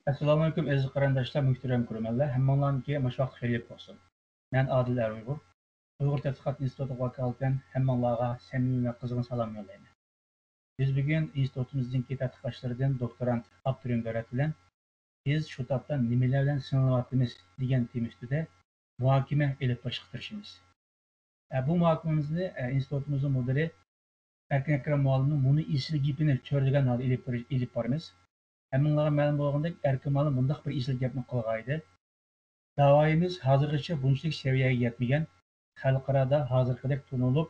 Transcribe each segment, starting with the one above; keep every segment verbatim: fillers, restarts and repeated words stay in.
ئەسسالامۇئەلەيكۇم، ئەزىز قېرىنداشلار، مۇھتەرەم كۆرۈرمەنلەر، ھەممىڭلارنىڭكى مۇشۇ ۋاقىت خەيرلىك بولسۇن. مەن ئادىل ئەر ئۇيغۇر. ئۇيغۇر تەتقىقات ئىنستىتۇتىغا ۋاكالىتەن ھەممىڭلارغا سەمىمىي ۋە قىزغىن سالام يوللايمەن. بىز بۈگۈن ئىنستىتۇتىمىزنىڭكى تەتقىقاتچىلىرىدىن دوكتورانت ئابدۇرېھىم دۆلەت بىلەن بىز شۇ تاپتا نېمىلەر بىلەن سىنىلىۋاتىمىز دېگەن تېما ئۈستىدە مۇھاكىمە ئېلىپ بېرىشقا تىرىشىمىز. ئە، بۇ مۇھاكىمىمىزنى، ئە، ئىنستىتۇتىمىزنىڭ مۇدىرى ئەركىن ئەكرەم مۇئەللىمنىڭ مۇنۇ ئېسىل گېپىنى چۆرىدىگەن ھالدا ئېلىپ بېرىش-، ئېلىپ بارىمىز. ھەممىڭلارغا مەلۇم بولغىنىدەك، ئەركىن مۇئەللىم مۇنداق بىر ئېسىل گەپنى قىلغانىدى. داۋايىمىز ھازىرغىچە بۇنچىلىك سەۋىيەگە يەتمىگەن، خەلقئارادا ھازىرقىدەك تونۇلۇپ،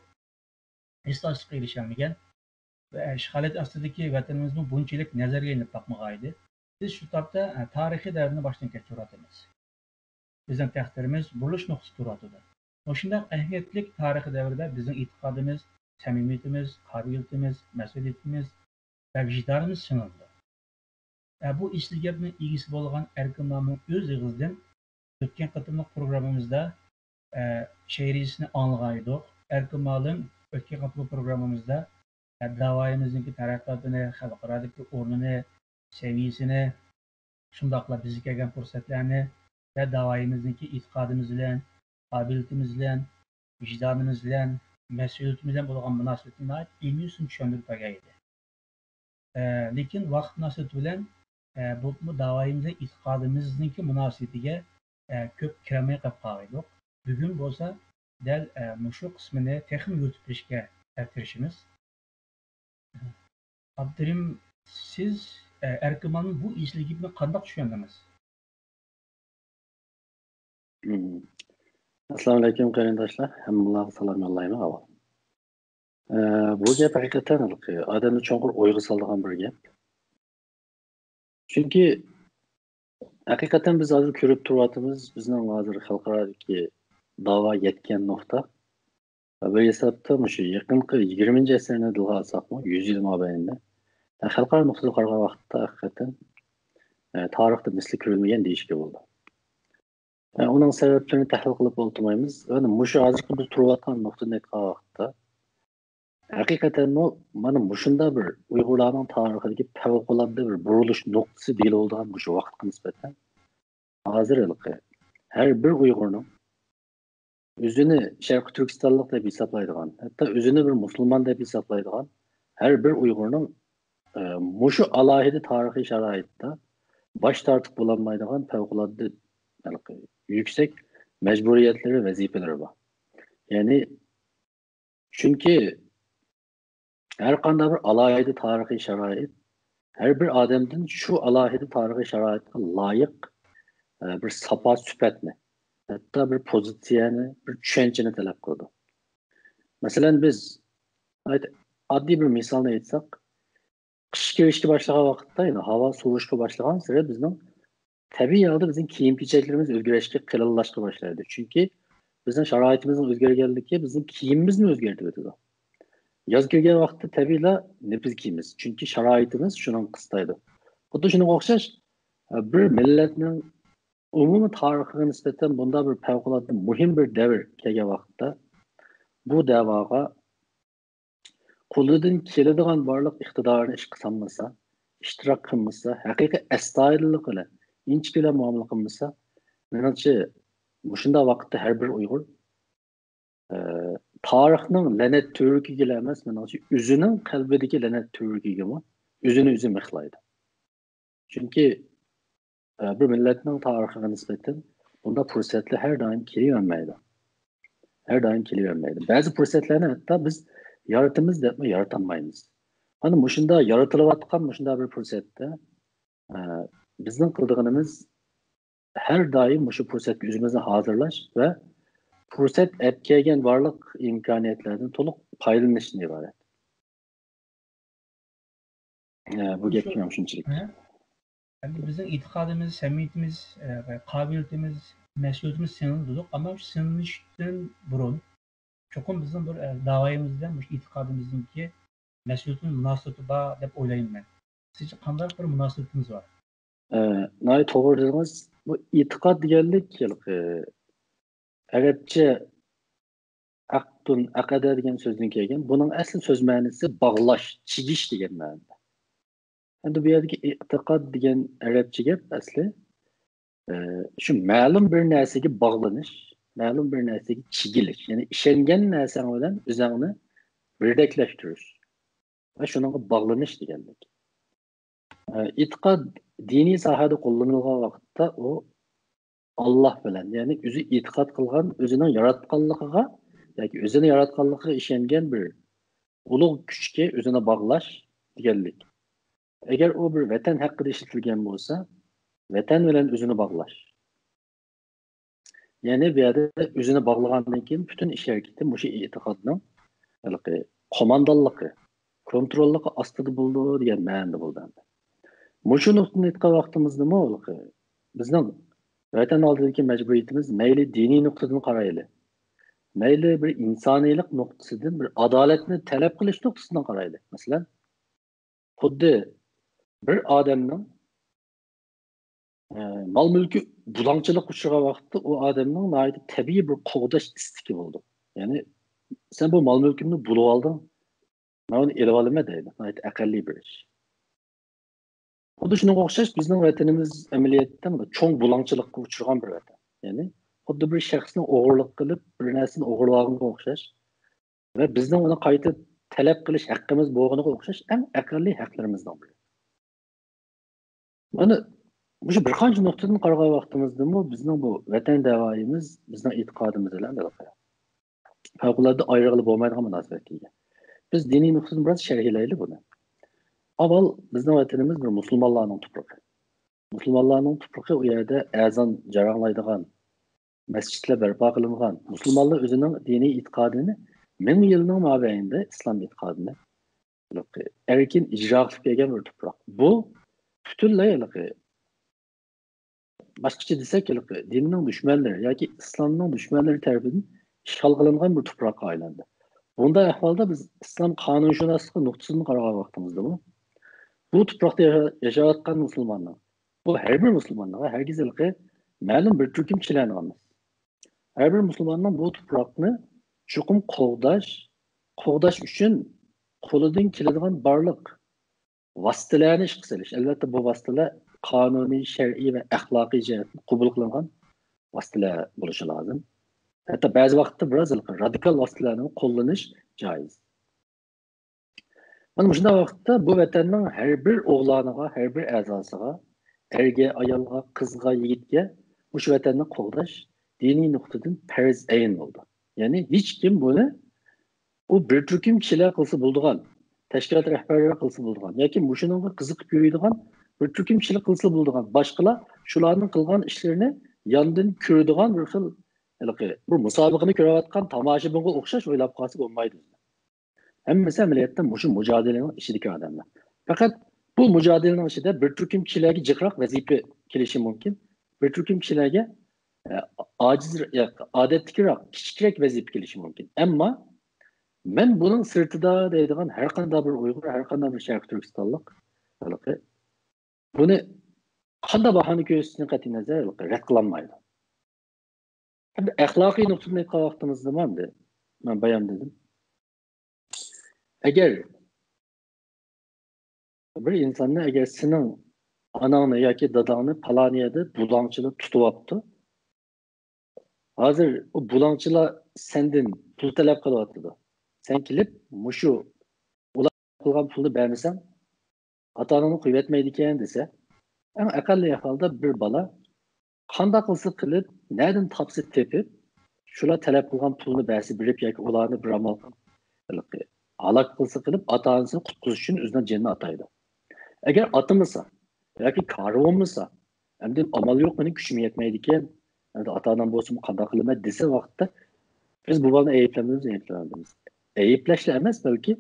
ھېسداشلىققا ئېرىشەلمىگەن ۋە ئىشغالىيەت ئاستىدىكى ۋەتىنىمىزمۇ بۇنچىلىك نەزەرگە ئېلىنىپ باقمىغانىدى. بىز شۇ تاپتا، ئە، تارىخىي دەۋرنى باشتىن كەچۈرۈۋاتىمىز. بىزنىڭ تەقدىرىمىز بۇرۇلۇش نۇقتىسىدا تۇرۇۋاتىدۇ. مۇشۇنداق ئەھمىيەتلىك تارىخىي دەۋردە بىزنىڭ ئېتىقادىمىز، سەمىمىيىتىمىز، قابىلىيىتىمىز، مەسئۇلىيىتىمىز ۋە ۋىجدانىمىز سىنىلىدۇ. ئە، بۇ ئېسىل گەپنىڭ ئىگىسى بولغان ئەركىن مۇئەللىمنىڭ ئۆز ئېغىزىدىن ئۆتكەن قېتىملىق پروگراممىمىزدا، ئە، شېئىرىيىتىنى ئاڭلىغان ئىدۇق. ئەركىن مۇئەللىم ئۆتكەن قېتىملىق پروگراممىمىزدا، ئە، داۋايىمىزنىڭكى تەرەققىياتىنى، خەلقئارادىكى ئورنىنى، سەۋىيەسىنى، شۇنداقلا بىزگە كەلگەن پۇرسەتلەرنى ۋە داۋايىمىزنىڭكى ئېتىقادىمىز بىلەن، قابىلىيىتىمىز بىلەن، ۋىجدانىمىز بىلەن، مەسئۇلىيىتىمىز بىلەن بولغان مۇناسىۋىتىنى ناھايىتى ئىلمىي ئۇسۇلدا چۈشەندۈرۈپ بەرگەن ئىدى. ئە، لېكىن ۋاقىت مۇناسىۋىتى بىلەن، ئە، بولۇپمۇ داۋايىمىز، ئېتىقادىمىزنىڭكى مۇناسىۋىتىگە، ئە، كۆپ كىرەلمەي قېلىپ قالغان ئىدۇق. بۈگۈن بولسا دەل، ئە، مۇشۇ قىسمىنى تېخىمۇ يورۇتۇپ بېرىشكە، ئە، تىرىشىمىز. ئابدۇرېھىم، سىز، ئە، ئەركىن مۇئەللىم بۇ ئېسىل گېپىنى قانداق چۈشەندىڭىز؟ مم. ئەسسالامۇئەلەيكۇم قېرىنداشلار، ھەممىڭلارغا سالام يوللايمەن ئاۋۋال. ئە، بۇ گەپ ھەقىقەتەن ھېلىقى ئادەمنى چوڭقۇر ئويغا سالىدىغان بىر گەپ. چۈنكى ھەقىقەتەن بىز ھازىر كۆرۈپ تۇرۇۋاتىمىز، بىزنىڭ ھازىر خەلقئارادىكى داۋا يەتكەن نۇقتا. بىر ھېسابتا مۇشۇ يېقىنقى يىگىرمىنچى ئەسىرنى تىلغا ئالساقمۇ، يۈز يىل مابەينىدە، خەلقئارا نۇقتىدىن قارىغان ۋاقىتتا ھەقىقەتەن، ئە، تارىختا مىسلى كۆرۈلمىگەن دېيىشكە بولىدۇ. ئە، ئۇنىڭ سەۋەبلىرىنى تەھلىل قىلىپ ئولتۇرمايمىز. يەنى مۇشۇ ھازىرقى بىز تۇرۇۋاتقان نۇقتىدىن ئېيتقان ۋاقىتتا، ھەقىقەتەنمۇ مانا مۇشۇنداق بىر ئۇيغۇرلارنىڭ تارىخىدىكى پەۋقۇلئاددە بىر بۇرۇلۇش نۇقتىسى دېگىلى بولىدىغان مۇشۇ ۋاقىتقا نىسبەتەن ھازىر ھېلىقى ھەر بىر ئۇيغۇرنىڭ ئۆزىنى شەرقىي تۈركىستانلىق دەپ ھېسابلايدىغان، ھەتتا ئۆزىنى بىر مۇسۇلمان دەپ ھېسابلايدىغان ھەر بىر ئۇيغۇرنىڭ، ئە، مۇشۇ ئالاھىدە تارىخىي شارائىتتا باش تارتىپ بولالمايدىغان پەۋقۇلئاددە ھېلىقى يۈكسەك مەجبۇرىيەتلىرى، ۋەزىپىلىرى بار. يەنى، چۈنكى ھەر قانداق بىر ئالاھىدە تارىخىي شارائىت ھەر بىر ئادەمدىن شۇ ئالاھىدە تارىخىي شارائىتقا لايىق، ئە، بىر ساپا سۈپەتنى، ھەتتا بىر پوزىتسىيەنى، بىر چۈشەنچىنى تەلەپ قىلىدۇ. مەسىلەن، بىز ئاددىي بىر مىسالنى ئېيتساق، قىش كىرىشكە باشلىغان ۋاقىتتا، يەنى ھاۋا سوۋۇشقا باشلىغانسېرى بىزنىڭ تەبىئىي ھالدا بىزنىڭ كىيىم-كېچەكلىرىمىز ئۆزگىرىشكە، قېلىنلاشقا باشلايدۇ. چۈنكى بىزنىڭ شارائىتىمىزنىڭ ئۆزگەرگەنلىكى بىزنىڭ كىيىمىمىزنى ئۆزگەرتىۋېتىدۇ. ياز كەلگەن ۋاقىتتا تەبىئىيلا نېپىز كىيىمىز، چۈنكى شارائىتىمىز شۇنىڭغا قىستايدۇ. خۇددى شۇنىڭغا ئوخشاش، بىر مىللەتنىڭ ئومۇمىي تارىخىغا نىسبەتەن بۇنداق بىر پەۋقۇلئاددە مۇھىم بىر دەۋر كەلگەن ۋاقىتتا، بۇ دەۋاغا قولىدىن كېلىدىغان بارلىق ئىقتىدارىنى ئىشقا سالمىسا، ئىشتىراك قىلمىسا، ھەقىقىي ئەستايىدىللىق بىلەن، ئىنچىكە بىلەن مۇئامىلە قىلمىسا، مېنىڭچە، مۇشۇنداق ۋاقىتتا ھەر بىر ئۇيغۇر، ئە، تارىخنىڭ لەنەت تۈۋرۈكىگىلا ئەمەس، مېنىڭچە، ئۆزىنىڭ قەلبىدىكى لەنەت تۈۋرۈكىگىمۇ ئۆزىنى ئۆزى مىخلايدۇ. چۈنكى، ئە، بىر مىللەتنىڭ تارىخىغا نىسبەتەن بۇنداق پۇرسەتلەر ھەر دائىم كېلىۋەرمەيدۇ. ھەر دائىم كېلىۋەرمەيدۇ. بەزى پۇرسەتلەرنى ھەتتا بىز يارىتىمىز دەپمۇ يارىتالمايمىز. مانا مۇشۇنداق يارىتىلىۋاتقان مۇشۇنداق بىر پۇرسەتتە، ئە، بىزنىڭ قىلىدىغىنىمىز ھەر دائىم مۇشۇ پۇرسەتكە ئۆزىمىزنى ھازىرلاش ۋە پۇرسەت ئەپ كەلگەن بارلىق ئىمكانىيەتلەردىن تولۇق پايدىلىنىشتىن ئىبارەت. ئە، بۇ گەپ شۇ، مېنىڭ شۇنچىلىك. ھە؟ ئەمدى بىزنىڭ ئېتىقادىمىز، سەمىمىيىتىمىز، ئە، قابىلىيىتىمىز، مەسئۇلىيىتىمىز سىنىلىدۇ دېدۇق. ئەمما شۇ سىنىلىشتىن بۇرۇن، چوقۇم بىزنىڭ بىر، ئە، داۋايىمىز بىلەن مۇشۇ ئېتىقادىمىزنىڭكى مەسئۇلىيىتىنىڭ مۇناسىۋىتى بار دەپ ئويلايمەن مەن. سىزچە قانداق بىر مۇناسىۋىتىمىز بار؟ ئە، ناھايىتى توغرا دېدىڭىز. بۇ ئېتىقاد دېگەنلىك ھېلىقى ئەرەبچە ئەقدۇن، ئەقەدە دېگەن سۆزدىن كەلگەن. بۇنىڭ ئەسلى سۆز مەنىسى باغلاش، چىگىش دېگەن مەنىدە. ئەمدى بۇ يەردىكى ئېتىقاد دېگەن ئەرەبچە گەپ ئەسلى، ئە، شۇ مەلۇم بىر نەرسىگە باغلىنىش، مەلۇم بىر نەرسىگە چىگىلىش، يەنى ئىشەنگەن نەرسەڭ بىلەن ئۆزۈڭنى بىردەكلەشتۈرۈش ۋە شۇنىڭغا باغلىنىش دېگەنلىك. ئە، ئېتىقاد دىنىي ساھەدە قوللىنىلغان ۋاقىتتا ئۇ ئاللاھ بىلەن، يەنى ئۆزى ئېتىقاد قىلغان، ئۆزىنىڭ ياراتقانلىقىغا ياكى ئۆزىنى ياراتقانلىقىغا ئىشەنگەن بىر ئۇلۇغ كۈچكە ئۆزىنى باغلاش دېگەنلىك. ئەگەر ئۇ بىر ۋەتەن ھەققىدە ئىشلىتىلگەن بولسا، ۋەتەن بىلەن ئۆزىنى باغلاش. يەنى بۇ يەردە ئۆزىنى باغلىغاندىن كېيىن پۈتۈن ئىش ھەرىكىتى مۇشۇ ئېتىقادنىڭ ھېلىقى قوماندانلىقى، كونتروللۇقى ئاستىدا بولىدۇ دېگەن مەنىدە بولىدۇ ئەمدى. مۇشۇ نۇقتىدىن ئېيتقان ۋاقتىمىزدىمۇ ھېلىقى بىزنىڭ ۋەتەن ئالدىدىكى مەجبۇرىيىتىمىز مەيلى دىنىي نۇقتىدىن قارايلى، مەيلى بىر ئىنسانىيلىق نۇقتىسىدىن، بىر ئادالەتنى تەلەپ قىلىش نۇقتىسىدىن قارايلى. مەسىلەن، خۇددى بىر ئادەمنىڭ، ئە، مال-مۈلكى بۇلاڭچىلىققا ئۇچرىغان ۋاقىتتا ئۇ ئادەمنىڭ ناھايىتى تەبىئىي بىر قوغداش ئىستىكى بولىدۇ. يەنى، «سەن بۇ مال-مۈلكۈمنى بۇلىۋالدىڭ، مەن ئۇنى ئېلىۋالىمەن» دەيدۇ. ناھايىتى ئەقەللىي بىر ئىش. خۇددى شۇنىڭغا ئوخشاش، بىزنىڭ ۋەتىنىمىز ئەمەلىيەتتە چوڭ بۇلاڭچىلىققا ئۇچرىغان بىر ۋەتەن. يەنى، خۇددى بىر شەخسنى ئوغرىلىق قىلىپ، بىر نەرسىنى ئوغرىلاۋالغىنىغا ئوخشاش ۋە بىزنىڭ ئۇنى قايتا تەلەپ قىلىش ھەققىمىز بولغىنىغا ئوخشاش ئەڭ ئەقەللىي ھەقلىرىمىزنىڭ بىرى. مانا، مۇشۇ بىر قانچە نۇقتىدىن قارىغان ۋاقتىمىزدىمۇ بىزنىڭ بۇ ۋەتەن دەۋايىمىز بىزنىڭ ئېتىقادىمىز بىلەن ھېلىقى پەۋقۇلئاددە ئايرىغىلى بولمايدىغان مۇناسىۋەتكە ئىگە. بىز دىنىي نۇقتىدىن بىراز شەرھلەيلى بۇنى. ئاۋۋال بىزنىڭ ۋەتىنىمىز بىر مۇسۇلمانلارنىڭ تۇپرىقى. مۇسۇلمانلارنىڭ تۇپرىقى، ئۇ يەردە ئەزان جاراڭلايدىغان مەسچىتلەر بەرپا قىلىنغان. مۇسۇلمانلار ئۆزىنىڭ دىنىي ئېتىقادىنى مىڭ يىلنىڭ مابەينىدە ئىسلام ئېتىقادىنى ئەركىن ئىجرا قىلىپ كەلگەن بىر تۇپراق. بۇ پۈتۈنلەي ھېلىقى، باشقىچە دېسەك، ھېلىقى دىننىڭ دۈشمەنلىرى ياكى ئىسلامنىڭ دۈشمەنلىرى تەرىپىدىن ئىشغال قىلىنغان بىر تۇپراققا ئايلاندى. بۇنداق ئەھۋالدا بىز ئىسلام قانۇنشۇناسلىقى نۇقتىسىدىن قارىغان ۋاقتىمىزدىمۇ بۇ تۇپراقتا ياشا-، ياشاۋاتقان مۇسۇلماننىڭ، بۇ ھەر بىر مۇسۇلماننىڭ ھەرگىز ھېلىقى مەلۇم بىر تۈركۈم كىشىلەرنىڭ ئەمەس. ھەر بىر مۇسۇلماننىڭ بۇ تۇپراقنى چوقۇم قوغداش، قوغداش ئۈچۈن قولىدىن كېلىدىغان بارلىق ۋاسىتىلەرنى ئىشقا سېلىش. ئەلۋەتتە، بۇ ۋاسىتىلەر قانۇنىي، شەرئىي ۋە ئەخلاقىي جەھەتتىن قوبۇل قىلىنغان ۋاسىتىلەر بولۇشى لازىم. ھەتتا بەزى ۋاقىتتا بىراز رادىكال ۋاسىتىلەرنى قوللىنىش جائىز. مانا مۇشۇنداق ۋاقىتتا بۇ ۋەتەننىڭ ھەر بىر ئوغلانىغا، ھەر بىر ئەزاسىغا، ئەرگە، ئايالغا، قىزغا، يىگىتكە مۇشۇ ۋەتەننى قوغداش دىنىي نۇقتىدىن پەرز ئەين بولىدۇ. يەنى ھېچكىم بۇنى، ئۇ بىر تۈركۈم كىشىلەر قىلسا بولىدىغان، تەشكىلات رەھبەرلىرى قىلسا بولىدىغان ياكى مۇشۇنىڭغا قىزىقىپ يۈرىدىغان بىر تۈركۈم كىشىلەر قىلسا بولىدىغان، باشقىلار شۇلارنىڭ قىلغان ئىشلىرىنى ياندىن كۆرىدىغان بىر خىل، ھېلىقى بىر مۇسابىقىنى كۆرۈۋاتقان تاماشىبىنغا ئوخشاش ئويلاپ قالسا بولمايدۇ. ھەممىسى ئەمەلىيەتتە مۇشۇ مۇجادىلىنىڭ ئىچىدىكى ئادەملەر. پەقەت بۇ مۇجادىلىنىڭ ئىچىدە بىر تۈركۈم كىشىلەرگە جىقراق ۋەزىپە كېلىشى مۇمكىن. بىر تۈركۈم كىشىلەرگە، ئە، ئاجىز، ياق، ئادەتتىكىراق، كىچىكرەك ۋەزىپە كېلىشى مۇمكىن. ئەمما مەن بۇنىڭ سىرتىدا دەيدىغان ھەر قانداق بىر ئۇيغۇر، ھەر قانداق بىر شەرقىي تۈركىستانلىق ھېلىقى بۇنى قانداق باھانە كۆرسىتىشىدىن قەتئىينەزەر، ھېلىقى رەت قىلالمايدۇ. ئەمدى ئەخلاقىي نۇقتىدىن ئېيتقان ۋاقتىمىزدىمۇ ئەمدى مەن بايام دېدىم. ئەگەر بىر ئىنساننى، ئەگەر سېنىڭ ئاناڭنى ياكى داداڭنى پالان يەردە بۇلاڭچىلار تۇتۇۋاپتۇ، ھازىر ئۇ بۇلاڭچىلار سەندىن پۇل تەلەپ قىلىۋاتىدۇ. سەن كېلىپ مۇشۇ ئۇلار قىلغان پۇلنى بەرمىسەڭ، ئاتا-ئاناڭنى قويۇۋەتمەيدىكەن دېسە، ئەڭ ئەقەللىي ئەھۋالدا بىر بالا قانداق قىلسا قىلىپ، نەدىن تاپسا تېپىپ، شۇلار تەلەپ قىلغان پۇلنى بەرسە بېرىپ ياكى ئۇلارنى بىر ئامال قىلىپ، ھالاك قىلسا قىلىپ، ئاتا-ئانىسىنى قۇتقۇزۇش ئۈچۈن ئۆزىنىڭ جېنىنى ئاتايدۇ. ئەگەر ئاتىمىسا ياكى كارى بولمىسا، ئەمدى ئامال يوق، مېنىڭ كۈچۈم يەتمەيدىكەن، ئەمدى ئاتا-ئانام بولسىمۇ قانداق قىلىمەن دېسە ۋاقىتتا، بىز بۇ بالىنى ئەيىبلەمدىمىز، ئەيىبلەمدىمىز. ئەيىبلەشلا ئەمەس، بەلكى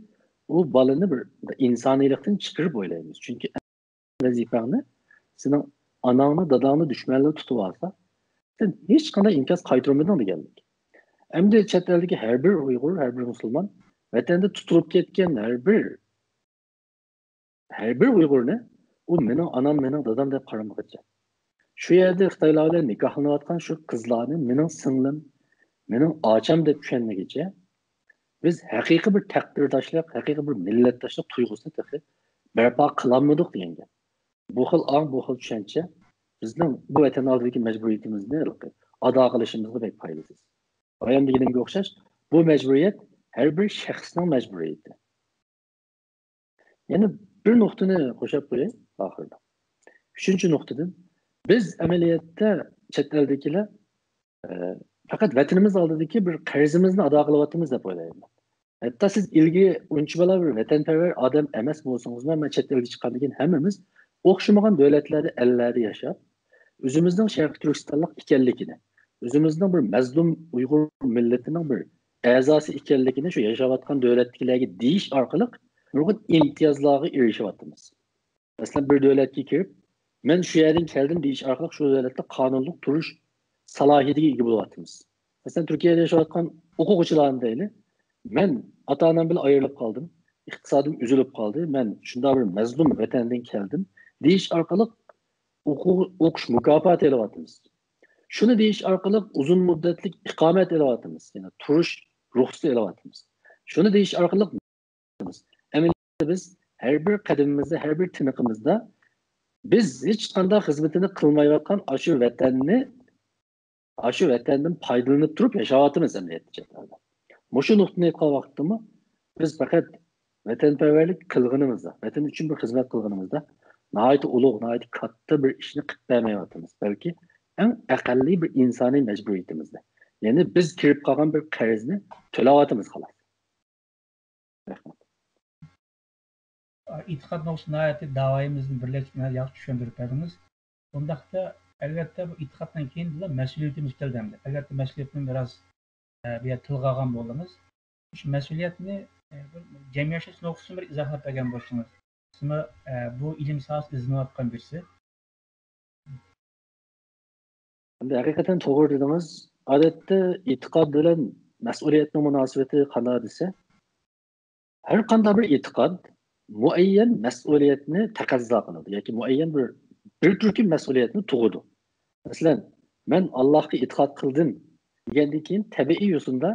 ئۇ بالىنى بىر ئىنسانىيلىقتىن چىقىرىپ ئويلايمىز. چۈنكى ۋەزىپەڭنى سېنىڭ ئاناڭنى، داداڭنى دۈشمەنلەر تۇتۇپ ئالسا، سەن ھېچقانداق ئىنكاس قايتۇرمىدىڭ دېگەنلىك. ئەمدى چەت ئەلدىكى ھەر بىر ئۇيغۇر، ھەر بىر مۇسۇلمان ۋەتەندە تۇتۇلۇپ كەتكەن ھەر بىر، ھەر بىر ئۇيغۇرنى ئۇ مېنىڭ ئانام، مېنىڭ دادام دەپ قارىمىغۇچە، شۇ يەردە خىتايلار بىلەن نىكاھلىنىۋاتقان شۇ قىزلارنى مېنىڭ سىڭلىم، مېنىڭ ئاچام دەپ چۈشەنمىگۈچە، بىز ھەقىقىي بىر تەقدىرداشلىق، ھەقىقىي بىر مىللەتداشلىق تۇيغۇسىنى تېخى بەرپا قىلالمىدۇق دېگەن گەپ. بۇ خىل ئاڭ، بۇ خىل چۈشەنچە بىزنىڭ بۇ ۋەتەن ئالدىدىكى مەجبۇرىيىتىمىزنى ھېلىقى ئادا قىلىشىمىزغا بەك پايدىسىز. بايام دېگىنىمگە ئوخشاش، بۇ مەجبۇرىيەت ھەر بىر شەخسنىڭ مەجبۇرىيىتى. يەنە بىر نۇقتىنى قوشاپ قوياي ئاخىرىدا. ئۈچىنچى نۇقتىدىن، بىز ئەمەلىيەتتە چەت ئەلدىكىلەر، ئە، پەقەت ۋەتىنىمىز ئالدىدىكى بىر قەرزىمىزنى ئادا قىلىۋاتىمىز دەپ ئويلايمەن. ھەتتا سىز ئىلگىرى ئۇنچىۋالا بىر ۋەتەنپەرۋەر ئادەم ئەمەس بولسىڭىزمۇ، مەن چەت ئەلگە چىققاندىن كېيىن ھەممىمىز ئوخشىمىغان دۆلەتلەردە، ئەللەردە ياشاپ، ئۆزىمىزنىڭ شەرقىي تۈركىستانلىق ئىكەنلىكىنى، ئۆزىمىزنىڭ بىر مەزلۇم ئۇيغۇر مىللىتىنىڭ بىر ئەزاسى ئىكەنلىكىنى شۇ ياشاۋاتقان دۆلەتتىكىلەرگە دېيىش ئارقىلىق نۇرغۇن ئىمتىيازلارغا ئېرىشىۋاتىمىز. مەسىلەن، بىر دۆلەتكە كىرىپ، مەن شۇ يەردىن كەلدىم دېيىش ئارقىلىق شۇ دۆلەتتە قانۇنلۇق تۇرۇش سالاھىيىتىگە ئىگە بولۇۋاتىمىز. مەسىلەن، تۈركىيەدە ياشاۋاتقان ئوقۇغۇچىلارنى دەيلى، مەن ئاتا-ئانام بىلەن ئايرىلىپ قالدىم، ئىقتىسادىم ئۈزۈلۈپ قالدى، مەن شۇنداق بىر مەزلۇم ۋەتەندىن كەلدىم دېيىش ئارقىلىق ئوقۇ-، ئوقۇش مۇكاپاتى ئېلىۋاتىمىز. شۇنى دېيىش ئارقىلىق ئۇزۇن مۇددەتلىك ئىقامەت ئېلىۋاتىمىز، يەنى تۇرۇش رۇخسىتى ئېلىۋاتىمىز. شۇنى دېيىش ئارقىلىق ئەمەلىيەتتە بىز ھەر بىر قەدىمىمىزدە، ھەر بىر تىنىقىمىزدا بىز ھېچقانداق خىزمىتىنى قىلمايۋاتقان ئاشۇ ۋەتەننى، ئاشۇ ۋەتەندىن پايدىلىنىپ تۇرۇپ ياشاۋاتىمىز ئەمەلىيەتتە چەت ئەلدە. مۇشۇ نۇقتىنى ئېيتقان ۋاقىتتىمۇ بىز پەقەت ۋەتەنپەرۋەرلىك قىلغىنىمىزدا، ۋەتەن ئۈچۈن بىر خىزمەت قىلغىنىمىزدا ناھايىتى ئۇلۇغ، ناھايىتى كاتتا بىر ئىشنى قىلىپ بەرمەيۋاتىمىز، بەلكى ئەڭ ئەقەللىي بىر ئىنسانىي مەجبۇرىيىتىمىزدە. يەنى بىز كىرىپ قالغان بىر قەرزنى تۆلەۋاتىمىز، خالاس. رەھمەت. ئېتىقاد نۇقتىسى ناھايىتى داۋايىمىزنى بىرلەشتۈرگەن، ياخشى چۈشەندۈرۈپ بەردىڭىز. ئۇنداقتا، ئەلۋەتتە، بۇ ئېتىقادتىن كېيىن بىلەن مەسئۇلىيىتىمىز كەلدى ئەمدى. ئەلۋەتتە، مەسئۇلىيەتنى بىراز، ئە، بۇ يەردە تىلغا ئالغان بولدىڭىز. شۇ مەسئۇلىيەتنى، ئە، بىر جەم ياشاش نۇقتىسىدىن بىر ئىزاھلاپ بەرگەن بولسىڭىز. سىزمۇ، ئە، بۇ ئىلىم ساھەسىدە ئىزدىنىۋاتقان بىرسى. ئەمدى ھەقىقەتەن توغرا دېدىڭىز. ئادەتتە ئېتىقاد بىلەن مەسئۇلىيەتنىڭ مۇناسىۋىتى قانداق دېسە، ھەر قانداق بىر ئېتىقاد مۇئەييەن مەسئۇلىيەتنى تەقەززا قىلىدۇ ياكى مۇئەييەن بىر، بىر تۈركۈم مەسئۇلىيەتنى تۇغىدۇ. مەسىلەن، مەن ئاللاھقا ئېتىقاد قىلدىم دېگەندىن كېيىن تەبىئىي يوسۇندا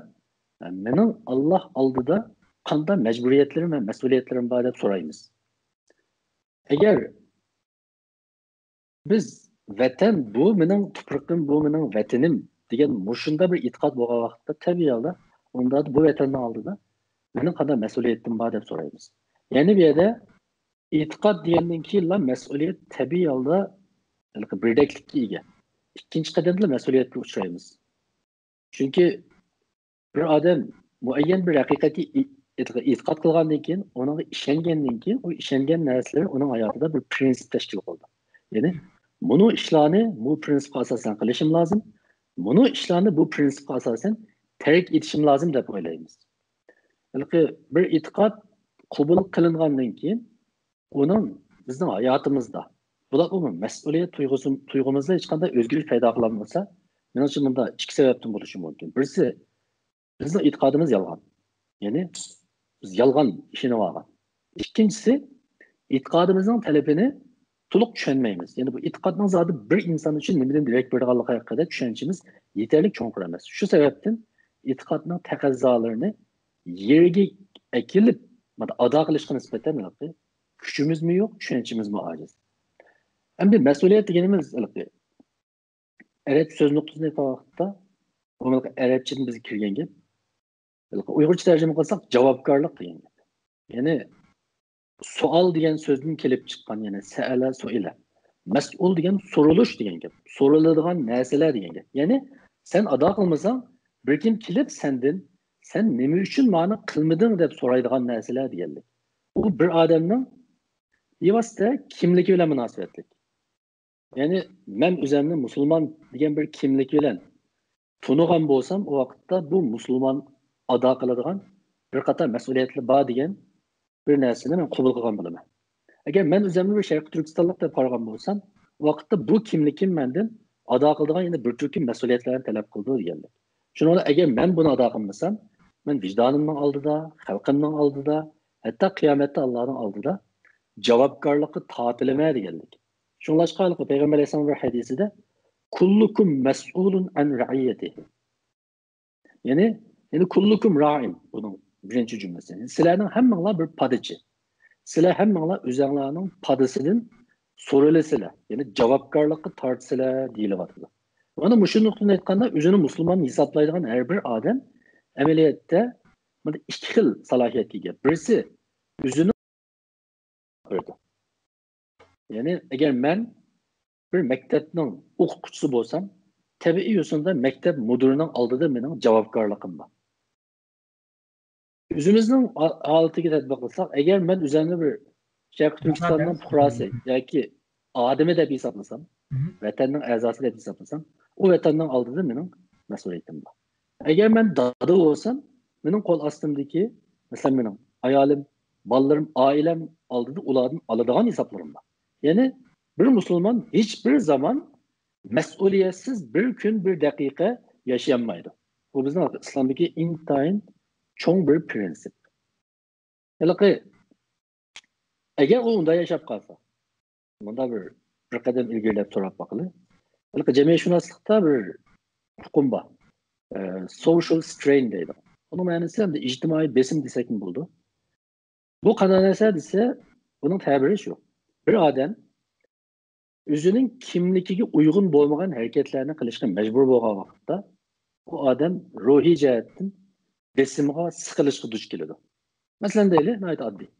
مېنىڭ ئاللاھ ئالدىدا قانداق مەجبۇرىيەتلىرىم ۋە مەسئۇلىيەتلىرىم بار دەپ سورايمىز. ئەگەر بىز ۋەتەن، بۇ مېنىڭ تۇپرىقىم، بۇ مېنىڭ ۋەتىنىم دېگەن مۇشۇنداق بىر ئېتىقاد بولغان ۋاقىتتا، تەبىئىي ھالدا ئۇندا بۇ ۋەتەننىڭ ئالدىدا مېنىڭ قانداق مەسئۇلىيىتىم بار دەپ سورايمىز. يەنى بۇ يەردە ئېتىقاد دېگەندىن كېيىنلا مەسئۇلىيەت تەبىئىي ھالدا ھېلىقى بىردەكلىككە ئىگە. ئىككىنچى قەدەمدىلا مەسئۇلىيەتكە ئۇچرايمىز. چۈنكى بىر ئادەم مۇئەييەن بىر ھەقىقەتكە ئېتىقاد قىلغاندىن كېيىن، ئۇنىڭغا ئىشەنگەندىن كېيىن، ئۇ ئىشەنگەن نەرسىلىرى ئۇنىڭ ھاياتىدا بىر پرىنسىپ تەشكىل قىلىدۇ. يەنى مۇنۇ ئىشلارنى بۇ پرىنسىپقا ئاساسەن قىلىشىم لازىم، مۇنۇ ئىشلارنى بۇ پرىنسىپقا ئاساسەن تەرك ئېتىشىم لازىم دەپ ئويلايمىز. ھېلىقى بىر ئېتىقاد قوبۇل قىلىنغاندىن كېيىن، ئۇنىڭ بىزنىڭ ھاياتىمىزدا، بولۇپمۇ مەسئۇلىيەت تۇيغۇسى، تۇيغۇمىزدا ھېچقانداق ئۆزگىرىش پەيدا قىلالمىسا، مېنىڭچە بۇندا ئىككى سەۋەبتىن بولۇشى مۇمكىن. بىرسى، بىزنىڭ ئېتىقادىمىز يالغان. يەنى بىز يالغان ئىشىنىۋالغان. ئىككىنچىسى، ئېتىقادىمىزنىڭ تەلىپىنى تولۇق چۈشەنمەيمىز. يەنى بۇ ئېتىقادنىڭ زادى بىر ئىنسان ئۈچۈن نېمىدىن دېرەك بېرىدىغانلىقى ھەققىدە چۈشەنچىمىز يېتەرلىك چوڭقۇر ئەمەس. شۇ سەۋەبتىن ئېتىقادنىڭ تەقەززالىرىنى يېرىگە ئەكېلىپ، مانا، ئادا قىلىشقا نىسبەتەن ھېلىقى كۈچىمىزمۇ يوق، چۈشەنچىمىزمۇ ئاجىز. ئەمدى مەسئۇلىيەت دېگىنىمىز ھېلىقى ئەرەب سۆز نۇقتىسىدىن ئېيتقان ۋاقىتتا، بۇ ئەرەبچىدىن بىزگە كىرگەن گەپ. ھېلىقى ئۇيغۇرچە تەرجىمە قىلساق، جاۋابكارلىق دېگەن گەپ. يەنى سوئال دېگەن سۆزدىن كېلىپ چىققان، يەنى سەئەلە، سۇئىلە. مەسئۇل دېگەن سورىلىش دېگەن گەپ. سورىلىدىغان نەرسىلەر دېگەن گەپ. يەنى سەن ئادا قىلمىساڭ، بىر كىم كېلىپ سەندىن، سەن نېمە ئۈچۈن مانى قىلمىدىڭ دەپ سورايدىغان نەرسىلەر دېگەنلىك. ئۇ بىر ئادەمنىڭ بىۋاسىتە كىملىكى بىلەن مۇناسىۋەتلىك. يەنى مەن ئۆزەمنى مۇسۇلمان دېگەن بىر كىملىك بىلەن تونۇغان بولسام، ئۇ ۋاقىتتا بۇ مۇسۇلمان ئادا قىلىدىغان بىر قاتار مەسئۇلىيەتلىرى بار دېگەن بىر نەرسىنى مەن قوبۇل قىلغان بولىمەن. ئەگەر مەن ئۆزەمنى بىر شەرقىي تۈركىستانلىق دەپ قارىغان بولسام، ئۇ ۋاقىتتا بۇ كىملىكىم مەندىن ئادا قىلىدىغان يەنە بىر تۈركۈم مەسئۇلىيەتلەرنى تەلەپ قىلىدۇ دېگەنلىك. شۇنىڭ بىلەن ئەگەر مەن بۇنى ئادا قىلمىسام، مەن ۋىجدانىمنىڭ ئالدىدا، خەلقىمنىڭ ئالدىدا، ھەتتا قىيامەتتە ئاللانىڭ ئالدىدا جاۋابكارلىققا تارتىلىمەن دېگەنلىك. شۇڭلاشقا پەيغەمبەر ئەلەيھىسسالام بىر ھەدىسىدە، كلكم مسؤول عن رعيته. يەنى، يەنى كلكم راع، بۇنىڭ بىرىنچى جۈملىسى. سىلەرنىڭ ھەممىڭلار بىر پادىچى. سىلەر ھەممىڭلار ئۆزەڭلارنىڭ پادىسىدىن سورىلىسىلەر، يەنى جاۋابكارلىققا تارتىسىلەر دېيىلىۋاتىدۇ. مانا مۇشۇ نۇقتىدىن ئېيتقاندا، ئۆزىنى مۇسۇلمان ھېسابلايدىغان ھەر بىر ئادەم ئەمەلىيەتتە مانا ئىككى خىل سالاھىيەتكە ئىگە. بىرسى ئۆزىنى بېرىدۇ. يەنى ئەگەر مەن بىر مەكتەپنىڭ ئوقۇتقۇچىسى بولسام، تەبىئىي يوسۇندا مەكتەپ مۇدىرىنىڭ ئالدىدا مېنىڭ جاۋابكارلىقىم بار. ئۆزىمىزنىڭ ھالىتىگە تەتبىق قىلساق، ئەگەر مەن ئۆزۈمنى بىر شەرقىي تۈركىستاننىڭ پۇقراسى ياكى ئادىمى دەپ ھېسابلىسام، ۋەتەننىڭ ئەزاسى دەپ ھېسابلىسام، ئۇ ۋەتەننىڭ ئالدىدا مېنىڭ مەسئۇلىيىتىم بار. ئەگەر مەن دادا بولسام، مېنىڭ قول ئاستىمدىكى، مەسىلەن، مېنىڭ ئايالىم، بالىلىرىم، ئائىلەم ئالدىدا ئۇلاردىن ئالىدىغان ھېسابلىرىم بار. يەنى بىر مۇسۇلمان ھېچ بىر زامان مەسئۇلىيەتسىز بىر كۈن، بىر دەقىقە ياشىيالمايدۇ. بۇ بىزنىڭ ئىسلامدىكى ئىنتايىن چوڭ بىر پرىنسىپ. ھېلىقى، ئەگەر ئۇ ئۇنداق ياشاپ قالسا، مۇندا بىر، بىر قەدەم ئىلگىرىلەپ سوراپ باقىلى. ھېلىقى جەمئىيەتشۇناسلىقتا بىر ئۇقۇم بار. ئە، سوشىيال سترېين دەيدۇ. ئۇنىڭ مەنىسى ئەمدى ئىجتىمائىي بېسىم دېسەكمۇ بولىدۇ. بۇ قانداق نەرسە دېسە، بۇنىڭ تەبىرى شۇ. بىر ئادەم ئۆزىنىڭ كىملىكىگە ئۇيغۇن بولمىغان ھەرىكەتلەرنى قىلىشقا مەجبۇر بولغان ۋاقىتتا، ئۇ ئادەم روھىي جەھەتتىن بېسىمغا، سىقىلىشقا دۇچ كېلىدۇ. مەسىلەن دەيلى، ناھايىتى ئاددىي.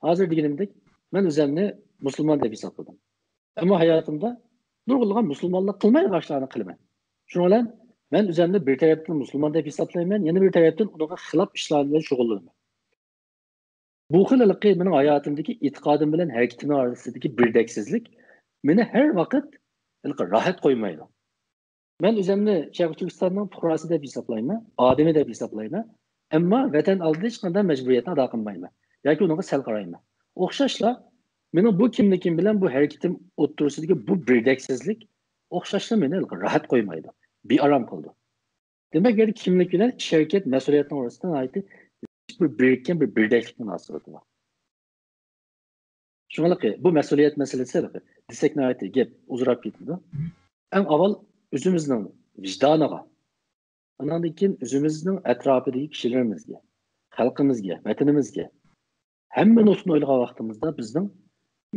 ھازىر دېگىنىمدەك، مەن ئۆزۈمنى مۇسۇلمان دەپ ھېسابلىدىم. ئەمما ھاياتىمدا نۇرغۇنلىغان مۇسۇلمانلار قىلمايدىغان ئىشلارنى قىلىمەن. شۇنىڭ بىلەن مەن ئۆزۈمنى بىر تەرەپتىن مۇسۇلمان دەپ ھېسابلايمەن، يەنە بىر تەرەپتىن ئۇنىڭغا خىلاپ ئىشلار بىلەن شۇغۇللىنىمەن. بۇ خىل ھېلىقى مېنىڭ ھاياتىمدىكى ئېتىقادىم بىلەن ھەرىكىتىم ئارىسىدىكى بىردەكسىزلىك مېنى ھەر ۋاقىت ھېلىقى راھەت قويمايدۇ. مەن ئۆزۈمنى شەرقىي تۈركىستاننىڭ پۇقراسى دەپ ھېسابلايمەن، ئادىمى دەپ ھېسابلايمەن. ئەمما ۋەتەن ئالدىدا ھېچقانداق مەجبۇرىيەتنى ئادا قىلمايمەن ياكى ئۇنىڭغا سەل قارايمەن. ئوخشاشلا، مېنىڭ بۇ كىملىكىم بىلەن بۇ ھەرىكىتىم ئوتتۇرىسىدىكى بۇ بىردەكسىزلىك ئوخشاشلا مېنى ھېلىقى راھەت قويمايدۇ، بىئارام قىلىدۇ. دېمەك، يەنى كىملىك بىلەن ئىش-ھەرىكەت، مەسئۇلىيەتنىڭ ئارىسىدا ناھايىتى بىر بىرىككەن بىر بىردەكلىك مۇناسىۋىتى بار. شۇڭا بۇ مەسئۇلىيەت مەسىلىسى دېسەك، ناھايىتى گەپ ئۇزىراپ كېتىدۇ. ئەڭ ئاۋۋال ئۆزىمىزنىڭ ۋىجدانىغا، ئاندىن كېيىن ئۆزىمىزنىڭ ئەتراپىدىكى كىشىلىرىمىزگە، خەلقىمىزگە، ۋەتىنىمىزگە، ھەممە نۇقتىدىن ئويلىغان ۋاقتىمىزدا بىزنىڭ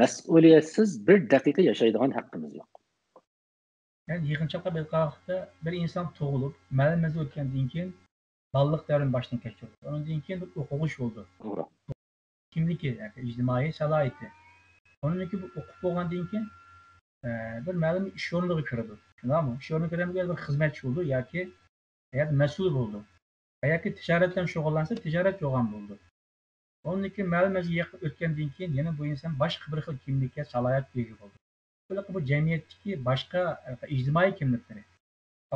مەسئۇلىيەتسىز بىر دەقىقە ياشايدىغان ھەققىمىز يوق. يەنى يىغىنچاقلاپ ئېيتقان ۋاقىتتا، بىر ئىنسان تۇغۇلۇپ، مەلۇم مەزگىل ئۆتكەندىن كېيىن بالىلىق دەۋرىنى باشتىن كەچۈرىدۇ. ئۇنىڭدىن كېيىن بىر ئوقۇغۇچى بولىدۇ. كىملىكى، يەنى ئىجتىمائىي سالاھىيىتى. ئۇنىڭدىن كېيىن بىر ئوقۇپ بولغاندىن كېيىن، ئە، بىر مەلۇم ئىش ئورنىغا كىرىدۇ. شۇنداقمۇ؟ ئىش ئورنىغا كىرگەندە بىر خىزمەتچى بولىدۇ ياكى يا مەسئۇل بولىدۇ. ياكى تىجارەت بىلەن شۇغۇللانسا، تىجارەتچى بولغان بولىدۇ. ئۇنىڭدىن كېيىن مەلۇم مەزگىل ئۆتكەندىن كېيىن يەنە بۇ ئىنسان باشقا بىر خىل كىملىككە، سالاھىيەتكە ئىگە بولىدۇ. بۇ جەمئىيەتتىكى باشقا ئىجتىمائىي كىملىكلىرى.